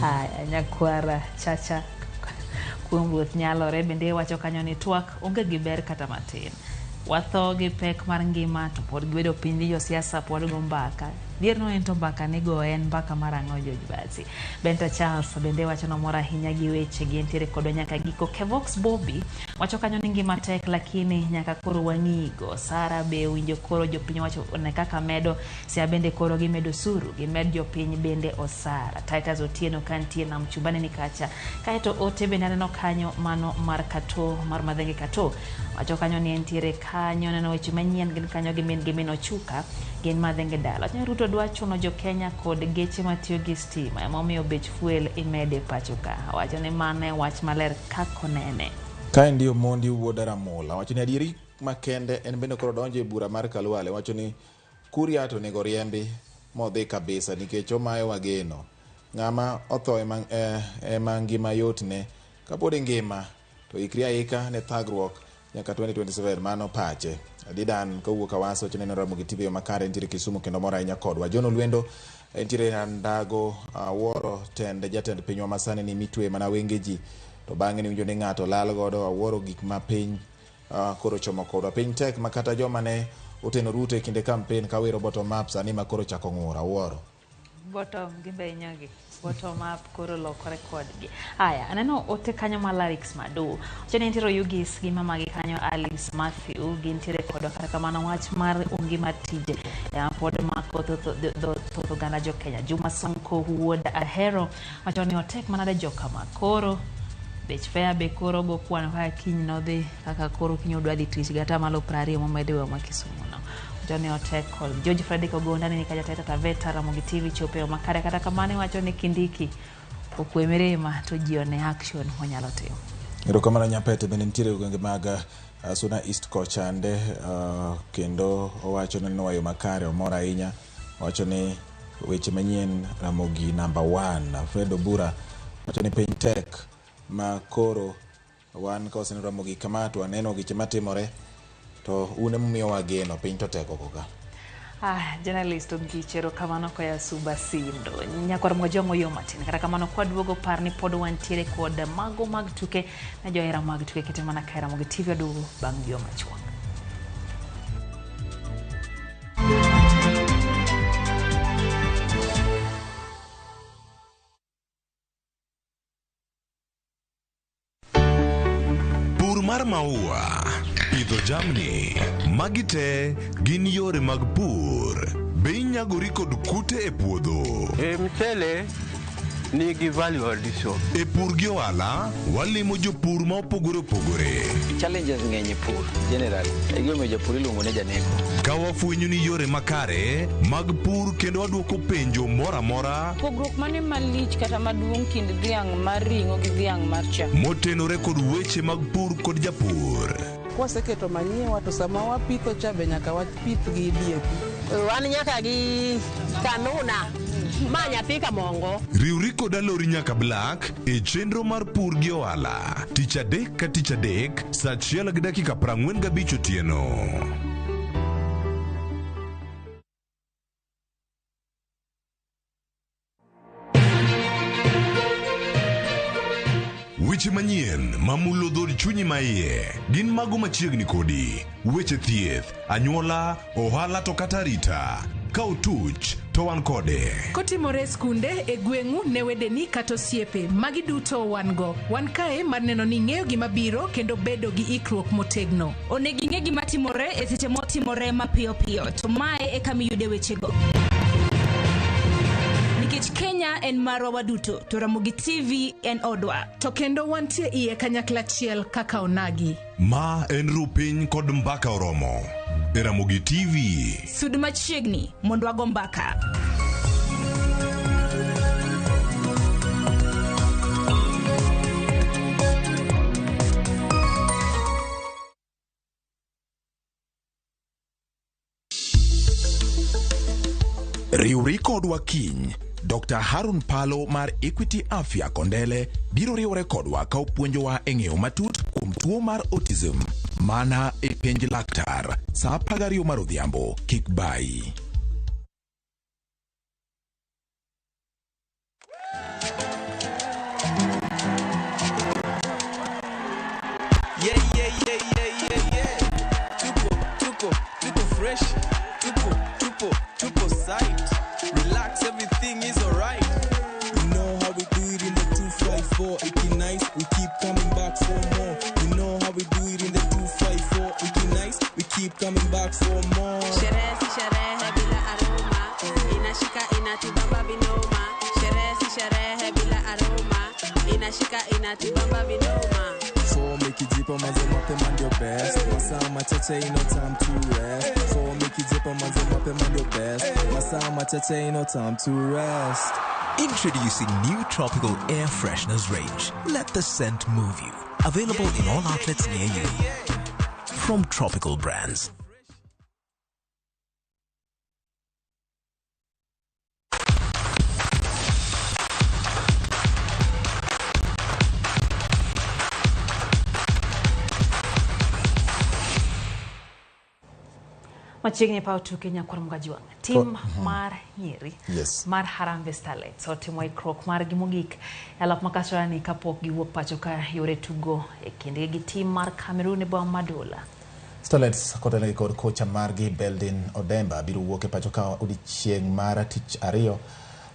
Haya nyakwara chacha kuom ruoth nyalore bende wacho kanyo ni twak onge gi ber kata matin. Watho gi pek mar ngima to pod gibedo piny gi josiasa pod go mbaka. Dier no en to mbaka nigo en mbaka mar ang'o George Bati. Benta Charles bende wacho nomor ahinya gi weche gi entiere kodwa nyaka giko. Kevox Bobby wacho kanyo ni ngima tek lakini nyaka koro wang'igo. Sara be winjo koro jopiny wacho ne kaka medo sia bende koro gimedo suru gimed jopiny bende osara. Titus Otieno kantie na mchumbani ni kacha. Kaeto ote bende aneno kanyo mano mar Kato mar Madhenge Kato wacho kanyo ni entiere kanyo neno weche manyien gin kanyo gi min gi min Ochuka gin Madhenge dala. Wacho ni Ruto dwa chuno jo Kenya kod geche matiyo gi stima emomiyo bech fuel imede pacho ka. Wacho ni mano e wach maler kaka onene.
Kaendi Omondi wuod Ramola wacho ni adieri makende en bende koro donjo e bura mar Kalwale wacho ni Kuria to onego riembi modhi kabisa nikech omayowa geno. Ng'ama otho ema ngima yotne kapod ingima to ikri aika ne thagruok nyaka 2027 mano pache. Didan kowuok Awasa wacho neno Ramogi TV makare nitiere Kisumu kendo mor ahinya kodwa. John Olwendo nitiere Ndago awuoro tend jatend pinywa masani ni mitwe mana wenge ji to bang'e niwinjo ni ng'ato lal godo awuoro gik ma piny koro chomo kodwa. Piny tek ma kata joma ne oteno Ruto e kinde campaign kawero bottom up sani ma koro chako ng'ur awuoro.
Bottom gimbe inyogi. Bottom up koro lokore kodgi. Aya, aneno ote kanyo ma Larix Madu. Wacho ni nitiere Oyugis gi mamagi kanyo Alice Matthew gintiere kodwa kata kamano wach mar onge mar tije ema pod mako thoth oganda jo Kenya. Juma Sonko wuod Ahero wacho ni otek manade jokama koro bech fare be koro go kwano kaka kiny nodhi kaka koro kiny odwa dhi tich gi atamalo 20 momedi wa ma Kisumu no. Wacho ni otek kod George Fredrick Ogonda ni kaja Taita Taveta Ramogi TV chope yo makare kata kamano iwacho ni Kindiki okwe mirima to ji one action monyalo timo.
Erokamano Nyapete bende nitiere e gwenge mag Suna East kochande kendo owacho ni nwayo makare omor ahinya owacho ni weche manyien Ramogi number 1 Fred Obura wacho ni piny tek ma koro wan ka waseneno Ramogi kama to waneno giche matimore to un emomiyowa geno piny to tek oko ka.
Ah, journalist Ongiche, erokamano koya Suba Sindo. Nyakwar Mojong'o yo matin. Kata kamano kwaduogo par ni pod wantiere kod mago mag tuke ne johera mag tuke kete mana ka Ramogi TV aduogo bang' yo machuok.
Pur mar maua, pidho jamni, magi te gin yore mag pur. Be inyagori kod kute e puodho?
E mchele nigi value addition.
E pur gi ohala, walimo jopur ma opogore opogore.
Challenges ng'eny e pur generally. E gimomiyo japur iluongo ni janeko.
Ka wafwenyo ni yore makare mag pur kendo wadwoko penjo moro amora
Pogruok mane malich kata maduong' kind dhiang' mar ring'o gi dhiang' mar chak?
motenore kod weche mag pur kod japur.
Kwaseketo manyiwa to sama wapitho cha be nyaka wapith gi DAP.
Wan nyaka gi kanuna ma nyathi kamongo.
Riwri kod Alori nyaka Black e chenro mar pur gi ohala tich adek ka tich adek saa 1:45 otieno. Weche manyien mamulo dhood chunyi maiye gin mago machiegni kodi. Weche thieth, anyuola, ohala to kata arita. Ka otuch to wan kode.
Kotimore e skunde, e gweng'u, ne wedeni kata osiepe, magi duto wan go. Wan kae mar neno ni ing'eyo gima biro kendo bedo gi ikruok motegno.
Onego ing'e gima timore e seche motimore mapiyo piyo, to mae e kama iyude wechego. Nikech Kenya en marwa waduto, to Ramogi TV en odwa.
To kendo wantie iye kanyakla achiel kaka onagi.
Ma en Rupiny kod Mbaka Oromo. E Ramogi TV.
Sud machiegni mondo wago mbaka.
Riwri kodwa kiny. Dr. Harun Palo mar Equity Afya Kondele biro riwore kodwa ka opuonjowa e ng'eyo matut kuom tuo mar autism. Mana e penj laktar saa 12 mar odhiambo. Kik bayi.
Yeah. Tuko, tuko, tuko fresh. Tuko, tupo, tupo site. Relax, everything is alright.
You know how we do it in the 254. Iki nice, we keep coming back for more. You know how we do it in the 254. Iki nice, we keep coming back for more.
Sherehe si sherehe bila aroma, inashika inatubamba vinoma. Sherehe si sherehe bila aroma, inashika inatubamba vinoma.
For ikijipa manze mapema ndio best. Masaa machache ino time to rest. For ikijipa manze mapema ndio best. Masaa machache ino time to rest.
Introducing new tropical air fresheners range. Let the scent move you. Available in all outlets near you. From Tropical Brands.
Machiegni paw tuke nyakwar Mgajwang'. Tim mar nyiri
Yes.
mar Harambee Starlets otimo ikruok margi mogik e alap ma Kasarani kapok giwuok pacho ka yore tugo e kindgi gi tim mar Cameroon e boma ma Douala.
Starlets kotelnegi kod kocha margi Beldin Odemba biro wuok e pacho ka odiechieng' mar tich ariyo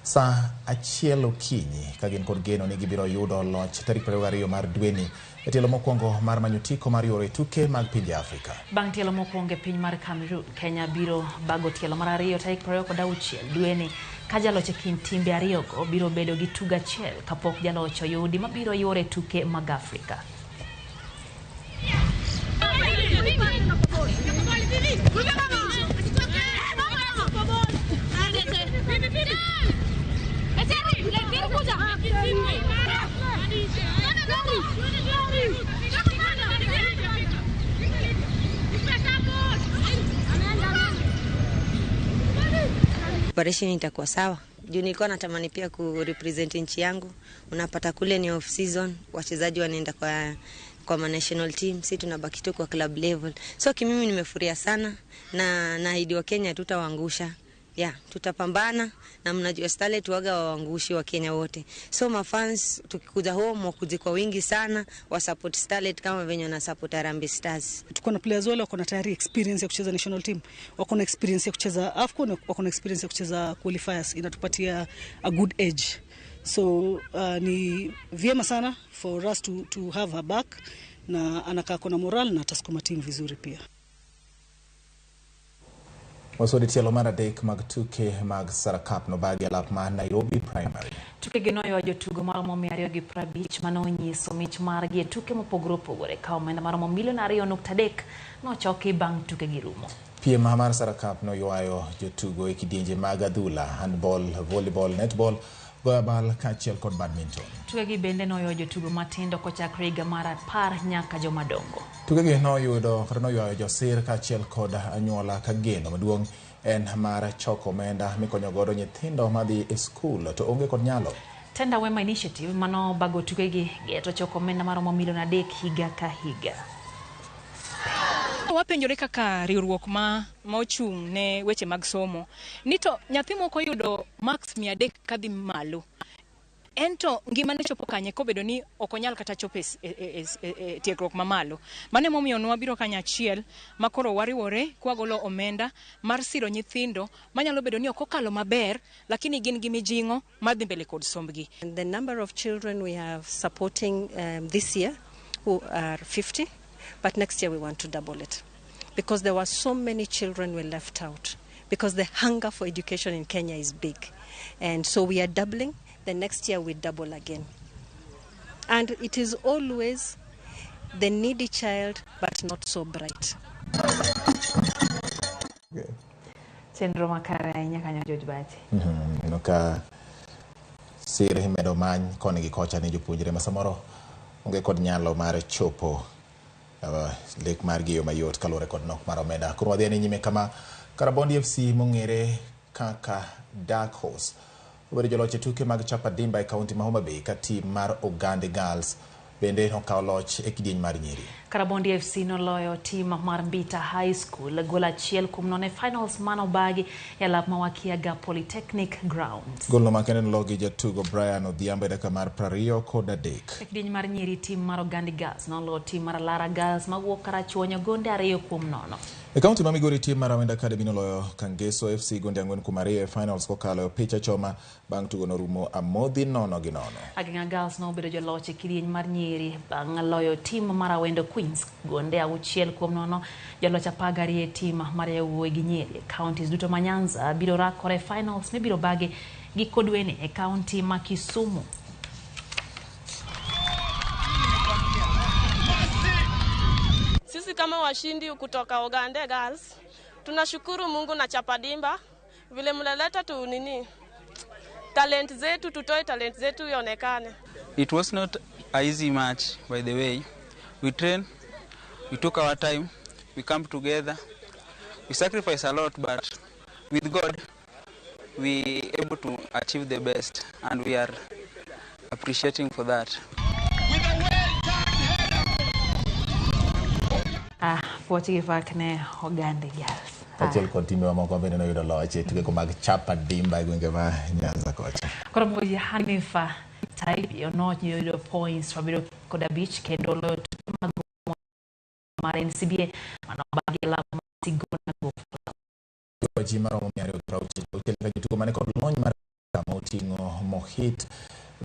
Saa achiel okinyi ka gin kod geno ni gibiro yudo loch tarik 22 mar dweni e tielo mokwongo mar manyo otiko mar yuoro e tuke mag pinje Afrika.
Bang' tielo mokwongo e piny mar Cameroon, Kenya biro bago tielo mar ariyo tarik 26 dweni ka jaloch e kind timbe ariyogo biro bedo gi tugo achiel kapok jaloch oyudi mabiro yuoro e tuke mag Afrika.
Preparation itakuwa sawa juu nilikuwa natamani pia kurepresent nchi yangu. Unapata kule ni off season, wachezaji wanaenda kwa ma national team, si tunabaki tu kwa club level. So kimimi nimefuria sana na naahidi wa Kenya tutawaangusha. Yeah, tutapambana na mnajua Starlet waga waangushi wa Kenya wote. So mafans tukikuja home wakuje kwa wingi sana wa support Starlet kama venye wana support Harambee Stars.
Tuko na players wale wako na tayari experience ya kucheza national team, wako na experience ya kucheza AFCON, wako na experience ya kucheza qualifiers, inatupatia a good edge. So ni vyema sana for us to have her back, na anakaa kona moral na atasukuma team vizuri pia.
Wasodi tielo mar adek mag tuke mag Sara Cup nobagi e alap mar Nairobi Primary.
Tukegi noywa jotugo maromo 250 manonyiso mich margi e tuke mopogore opogore ka omenda maromo milion 2.3 nochoki bang' tukegi rumo.
Piem mar Sara Cup noywayo jotugo e kidienje mag adhula, handball, volleyball, netball, goyo abal kaachiel kod badminton.
Tukegi bende noywayo jotugo matindo kochakre higa mar 10 nyaka jomadongo.
Tukegi noyudo kata noywayo josir kaachiel kod anyuola ka geno maduong' en mar choko omenda mikonyo godo nyithindo madhi e skul to onge kod nyalo.
Tenda Wema Initiative mano bago tukegi geto choko omenda maromo milion 3 higa ka higa.
Wapenjore kaka riwruok ma ochung' ne weche mag somo ni to nyathi moko yudo marks 300 kadhi malo, en to ngimane chopo kanye kobedo ni ok onyal kata chopo e tiegruok mamalo. Mano emomiyo nwabiro kanyachiel makoro wariwore kwagolo omenda mar siro nyithindo manyalo bedo ni ok okalo maber lakini gin gi mijing'o mar dhi mbele kod sombgi.
The number of children we have supporting this year who are 50, but next year we want to double it because there were so many children we left out because the hunger for education in Kenya is big, and so we are doubling. The next year we double again. And it is always the needy child but not so bright.
Chenro makare ahinya kanyo George Bati.
Ineno ka sir imedo many koni gi kocha ne jopuonjre ma samoro onge kod nyalo mar chopo lek margi e yo mayot kaluwore kod nok mar omenda. Koro wadhi ane nyime kama Karabondi FC mong'ere kaka Dark Horse obedo joloch e tuke mag Chapa Dimba e kaunti ma Homa Bay ka tim mar Ogande Girls bende nokawo loch e kidieny mar nyiri.
Karabondi FC noloyo tim mar Mbita High School gol 1-0 e finals manobagi e alap ma Wakiaga Polytechnic Grounds.
Golno makende nologi jatugo Brian Odhiambo e dakika mar 23.
E kidieny mar nyiri tim mar Ogande Girls noloyo tim mar Lara Girls mawuok Karachuonyo gonde 2-0.
E kaunti ma Migori tim mar Awendo Academy noloyo Kangeso FC gonde 4-2 e finals kokalo e opich achoma bang' tugo norumo amodhi 0-0.
Ageng'a Girls nobedo joloch e kidieny mar nyiri bang' loyo tim mar Awendo Queens gonde 6-0. Joloch 12 e tim mar yawuoyi gi nyiri. Counties duto ma Nyanza biro rakore e finals mibiro bagi giko dweni e kaunti ma Kisumu.
Sisi kama washindi kutoka Ogande Girls tunashukuru Mungu na Chapa Dimba vile mnaleta tu nini talent zetu, tutoe talent zetu ionekane.
It was not an easy match, by the way. We train, we took our time, we come together, we sacrifice a lot, but with God we able to achieve the best, and we are appreciating for that.
Puoch gi pak ne Ogande Girls.
Achiel kod timbe mamoko bende noyudo loch e tukego mag Chapa Dimba e gwenge ma Nyanza kocha.
Koro Moji Hanifa Taibi noyudo points 75 kendo loyo tuke mag mar NCBA manobagi e lap mar Sigona Golf Club.
Ji maromo 266 ka jotugo mane kod lony mar kama koting'o Mohit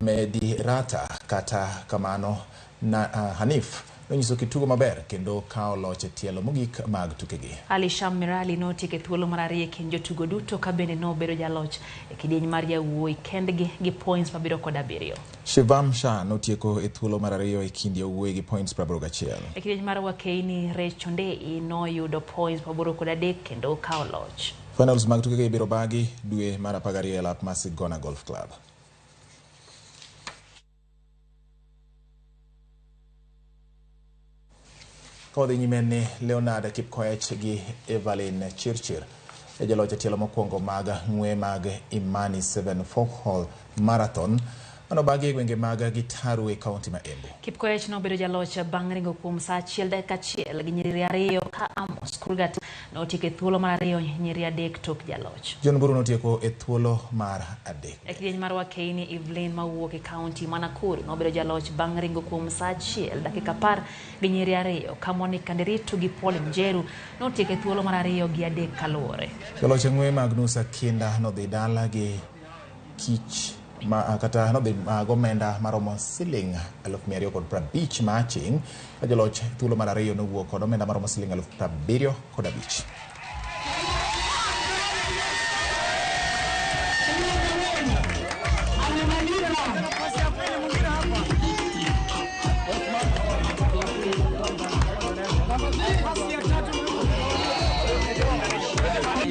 Medirata. Kata kamano na, Hanif nonyiso kitugo maber kendo kawo loch e tielo mogik mag tukegi.
Ali Sham Mirali notieko e thuolo mar ariyo e kind jotugo duto ka bende nobedo jaloch e kidieny mar yawuoyi kendgi gi points 77.
Shivam Shah notieko e thuolo mar ariyo e kind yawuoyi gi points 81.
E kidieny mar wakeini Rech Ondei noyudo points 83 kendo okawo loch.
Finals mag tukegi ibiro bagi dwe mar 12 e lap mar Sigona Golf Club. Ka wadhi nyime ni Leonard Kipkoech gi Evelyn Chirchir e joloch e tielo mokwongo mag ng'we mag Imani 7 Folk Marathon manobagi e gwenge mag Gitaru e kaunti ma Embu.
Kipkoech nobedo jaloch bang' ringo kuom saa 1 dakika 1 gi nyiriri 2 ka Amos Kurgat notieko e thuolo mar ariyo nyiri 3 tok jaloch.
John Buru notieko e thuolo mar 3.
E kidieny mar wakeini Evelyn mawuok e kaunti ma Nakuru nobedo jaloch bang' ringo kuom saa 1 dakika 10 gi nyiri 2 ka Monica Nderitu gi Paul Njeru notieko e thuolo mar 2 gi 3 kaluwore.
Joloch e ng'we mag Nusa Kinda nodhi dala gi kich ma kata nodhi gomenda maromo siling 250,000 ma aching' ka joloch thuolo mar ariyo nowuok kod omenda maromo siling 75,000.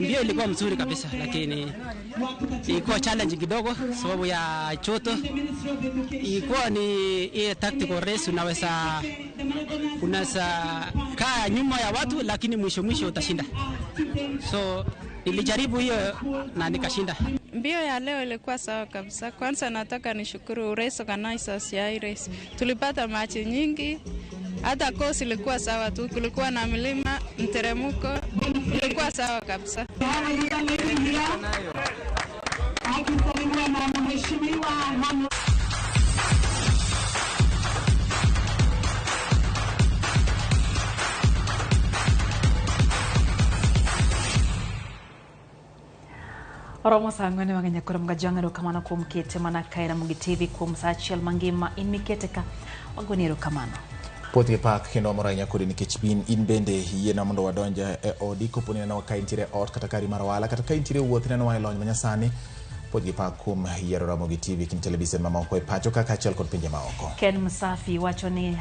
Mbio ilikuwa mzuri kabisa, lakini ilikuwa challenge kidogo sababu ya choto. Ilikuwa ni ile tactical race, unaweza kaa nyuma ya watu, lakini mwisho mwisho utashinda. So nilijaribu hiyo na nikashinda.
Mbio ya leo ilikuwa sawa kabisa. Kwanza nataka nishukuru race organizers ya hii race. Tulipata machi nyingi. Hata course ilikuwa sawa tu, kulikuwa na milima, mteremko, ilikuwa sawa kabisa.
Oromo saa 4 mang'eny koro mgajwang'e erokamano kuom kete mana kae Ramogi TV kuom saa 1 mangima in mikete ka wagoni erokamano.
Puoth gi pak kendo wamor ahinya kodi nikech in bende yiena mondo wadonj e odi kopo ni inenowa ka intiere ot kata kari mar ohala kata ka intiere wuoth inenowa e lony manyasani. Puoth gi pak kuom yiero Ramogi TV kind televisen mamoko e pacho ka kaachiel kod pinje maoko.
Ken Msafi wacho ni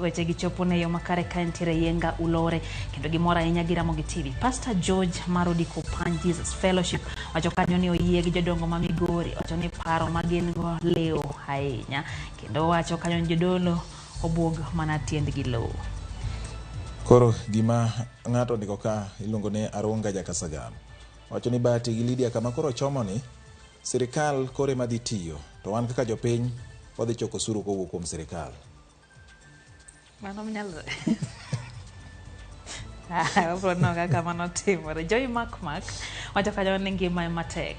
weche gi chopo ne yo makare ka entiere Yenga Ulore kendo gimor ahinya gi Ramogi TV. Pastor George Marodi Kopan Jesus Fellowship wacho kanyo ni oyie gi jodongo ma Migori, wacho ni paro ma gin go leo ahinya kendo wacho kanyo ni jodolo obuog mana tiendgi lowo.
Koro gima ng'ato ondiko ka iluongo ni Arunga Jakasagam wacho ni Bahati gi Lydia kama koro chomo ni sirikal koro ema dhi tiyo to wan kaka jopiny wadhi choko osuru kowuok kuom sirikal.
Mano nyalore. Wabro neno kaka mano timore. Joy Mark Mark wacho kanyo ni ngima ema tek.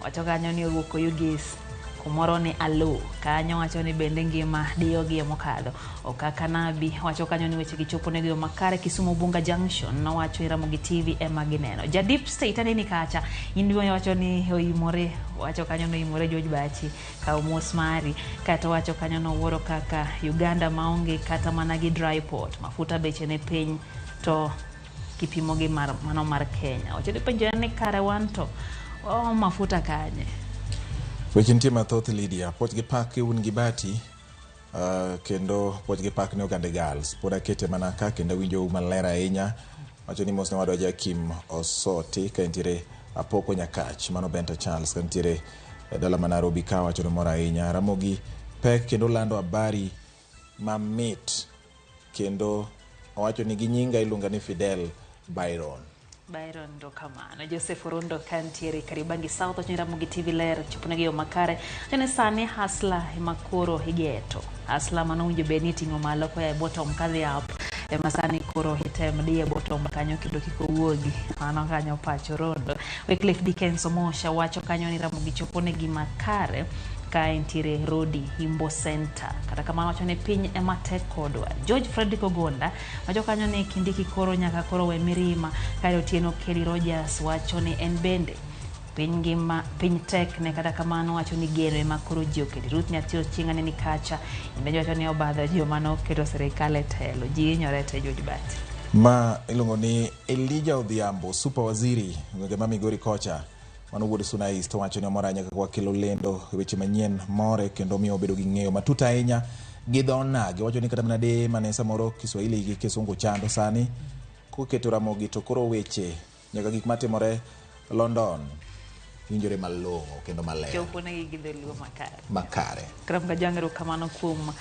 Wacho kanyo ni owuok Oyugis kumoro ni alo kanyo wacho ni bende ngima diyogi mokadho. Okaka Nabi wacho kanyo ni weche gichopo ne yo makare Kisumu Bunga Junction nowacho Ramogi TV ema gineno. Ja Deep State aneni kacha in wacho ni oimore wacho kanyo no oimore George Bachi ka mos mari kata wacho kanyo no wuoro kaka Uganda maonge kata mana gi dry port mafuta beche ne piny to kipimo gi mar mano mar Kenya. Wacho ni penjo ni kare wanto o mafuta kanye.
Weche nitie mathoth Lydia, puoch gi pak un gi Bahati kendo puoch gi pak ne Ogande Girls. Pod akete mana ka kendo awinjou maler ahinya. Wacho ni mos ne wadwa Jakim Osoti ka entiere Apoko Nyakach, mano Bento Charles ka nitiere e dala ma Nairobi ka wacho ni mor ahinya. Ramogi pek kendo lando habari mamit kendo owacho ni gi nyinga iluonga ni Fidel Byron.
Byron ndo kamano. Joseph Orundo kantiere Kariobangi South wacho ni Ramogi TV ler choponegi yo makare. Wacho ni sani hasla ema koro igeto. Hasla mano winjo bed ni iting'o malo koa e bottom kadhi up ema sani koro item di e bottom kanyo kendo kik owuogi. Mano kanyo pacho Rondo. Wycliffe Dickens Omosha wacho kanyo ni Ramogi choponegi makare ka entiere Rodi Himbo Center. Kata kamano wacho ni piny ema tek kodwa. George Frederick Ogonda wacho kanyo ni Kindiki koro nyaka koro we mirima. Kae Otieno Kelly Rogers wacho ni en bende Piny ngima piny tek ne kata kamano wacho ni geno ema koro ji oketi. Ruth Nyathi Ochieng' ne ni kacha. Imbe wacho ni obadho joma noketo sirikal e telo. Ji hinyore te George Bati.
Ma iluongo ni Elijah Odhiambo, Super Waziri, gwenge ma Migori kocha. Mano wuod Suna East wacho ni omor ahinya kaka wakelo lendo e weche manyien more kendo miyo obedo gi ng'eyo matut ahinya gi dho onagi. Wacho ni kata mana deye mane samoro Kiswahili gi Kisungu chando sani koketo Ramogi to koro weche nyaka gik matimore London winjore malong'o kendo maler.
Chopo negi gi dholuo makare.
Makare.
Ramogi Ajwang' erokamano kuom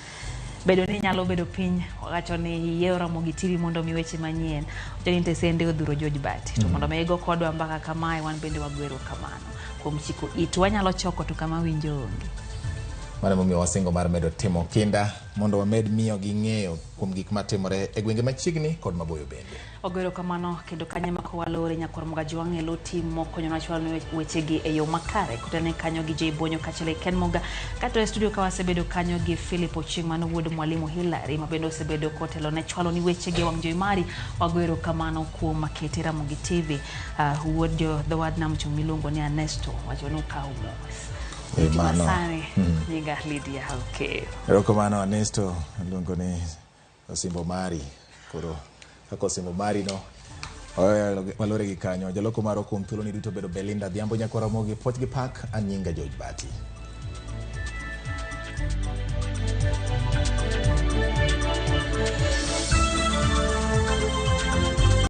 bedo ni nyalo bedo piny wacho ni yiero Ramogi TV mondo mi weche manyien. Wacho ni tesende odhuro George Bati. To mondo mi igo kodwa mbaka kamae wan bende wagwero kamano kuom chiko it wanyalo choko to kama winjo onge.
Mano emomiyo wasingo mar medo timo kinda mondo wamed miyo gi ng'eyo kuom gik matimore e gwenge machiegni kod maboyo bende.
Ogo erokamano kendo kanyo ema kowalore nyakwar Mgajwang' e lo tim mokonyo chwalo wechegi e yo makare kotene kanyo gi Jay Bonyo kaachiel gi Ken Moga kato e studio ka wasebedo kanyo gi Philip Ochieng' mano wuod Mwalimu Hillary ma bende osebedo kotelo ne chwalo ni wechegi e wang' jowi mari. Wago erokamano kuom kete Ramogi TV wuod jo dhowadh nam chumbi miluongo ni Ernesto wacho ni okaw mos.
Mano.
Masani nyinga Lydia Okeyo.
Erokamano Ernesto iluongo ni osimbo mari koro kaka osimbo mari no walore gi kanyo jaloko marwa kuom thuolo ni duto bedo Belinda Adhiambo nyakwar Ramogi puoch gi pak an nyinga George Bati.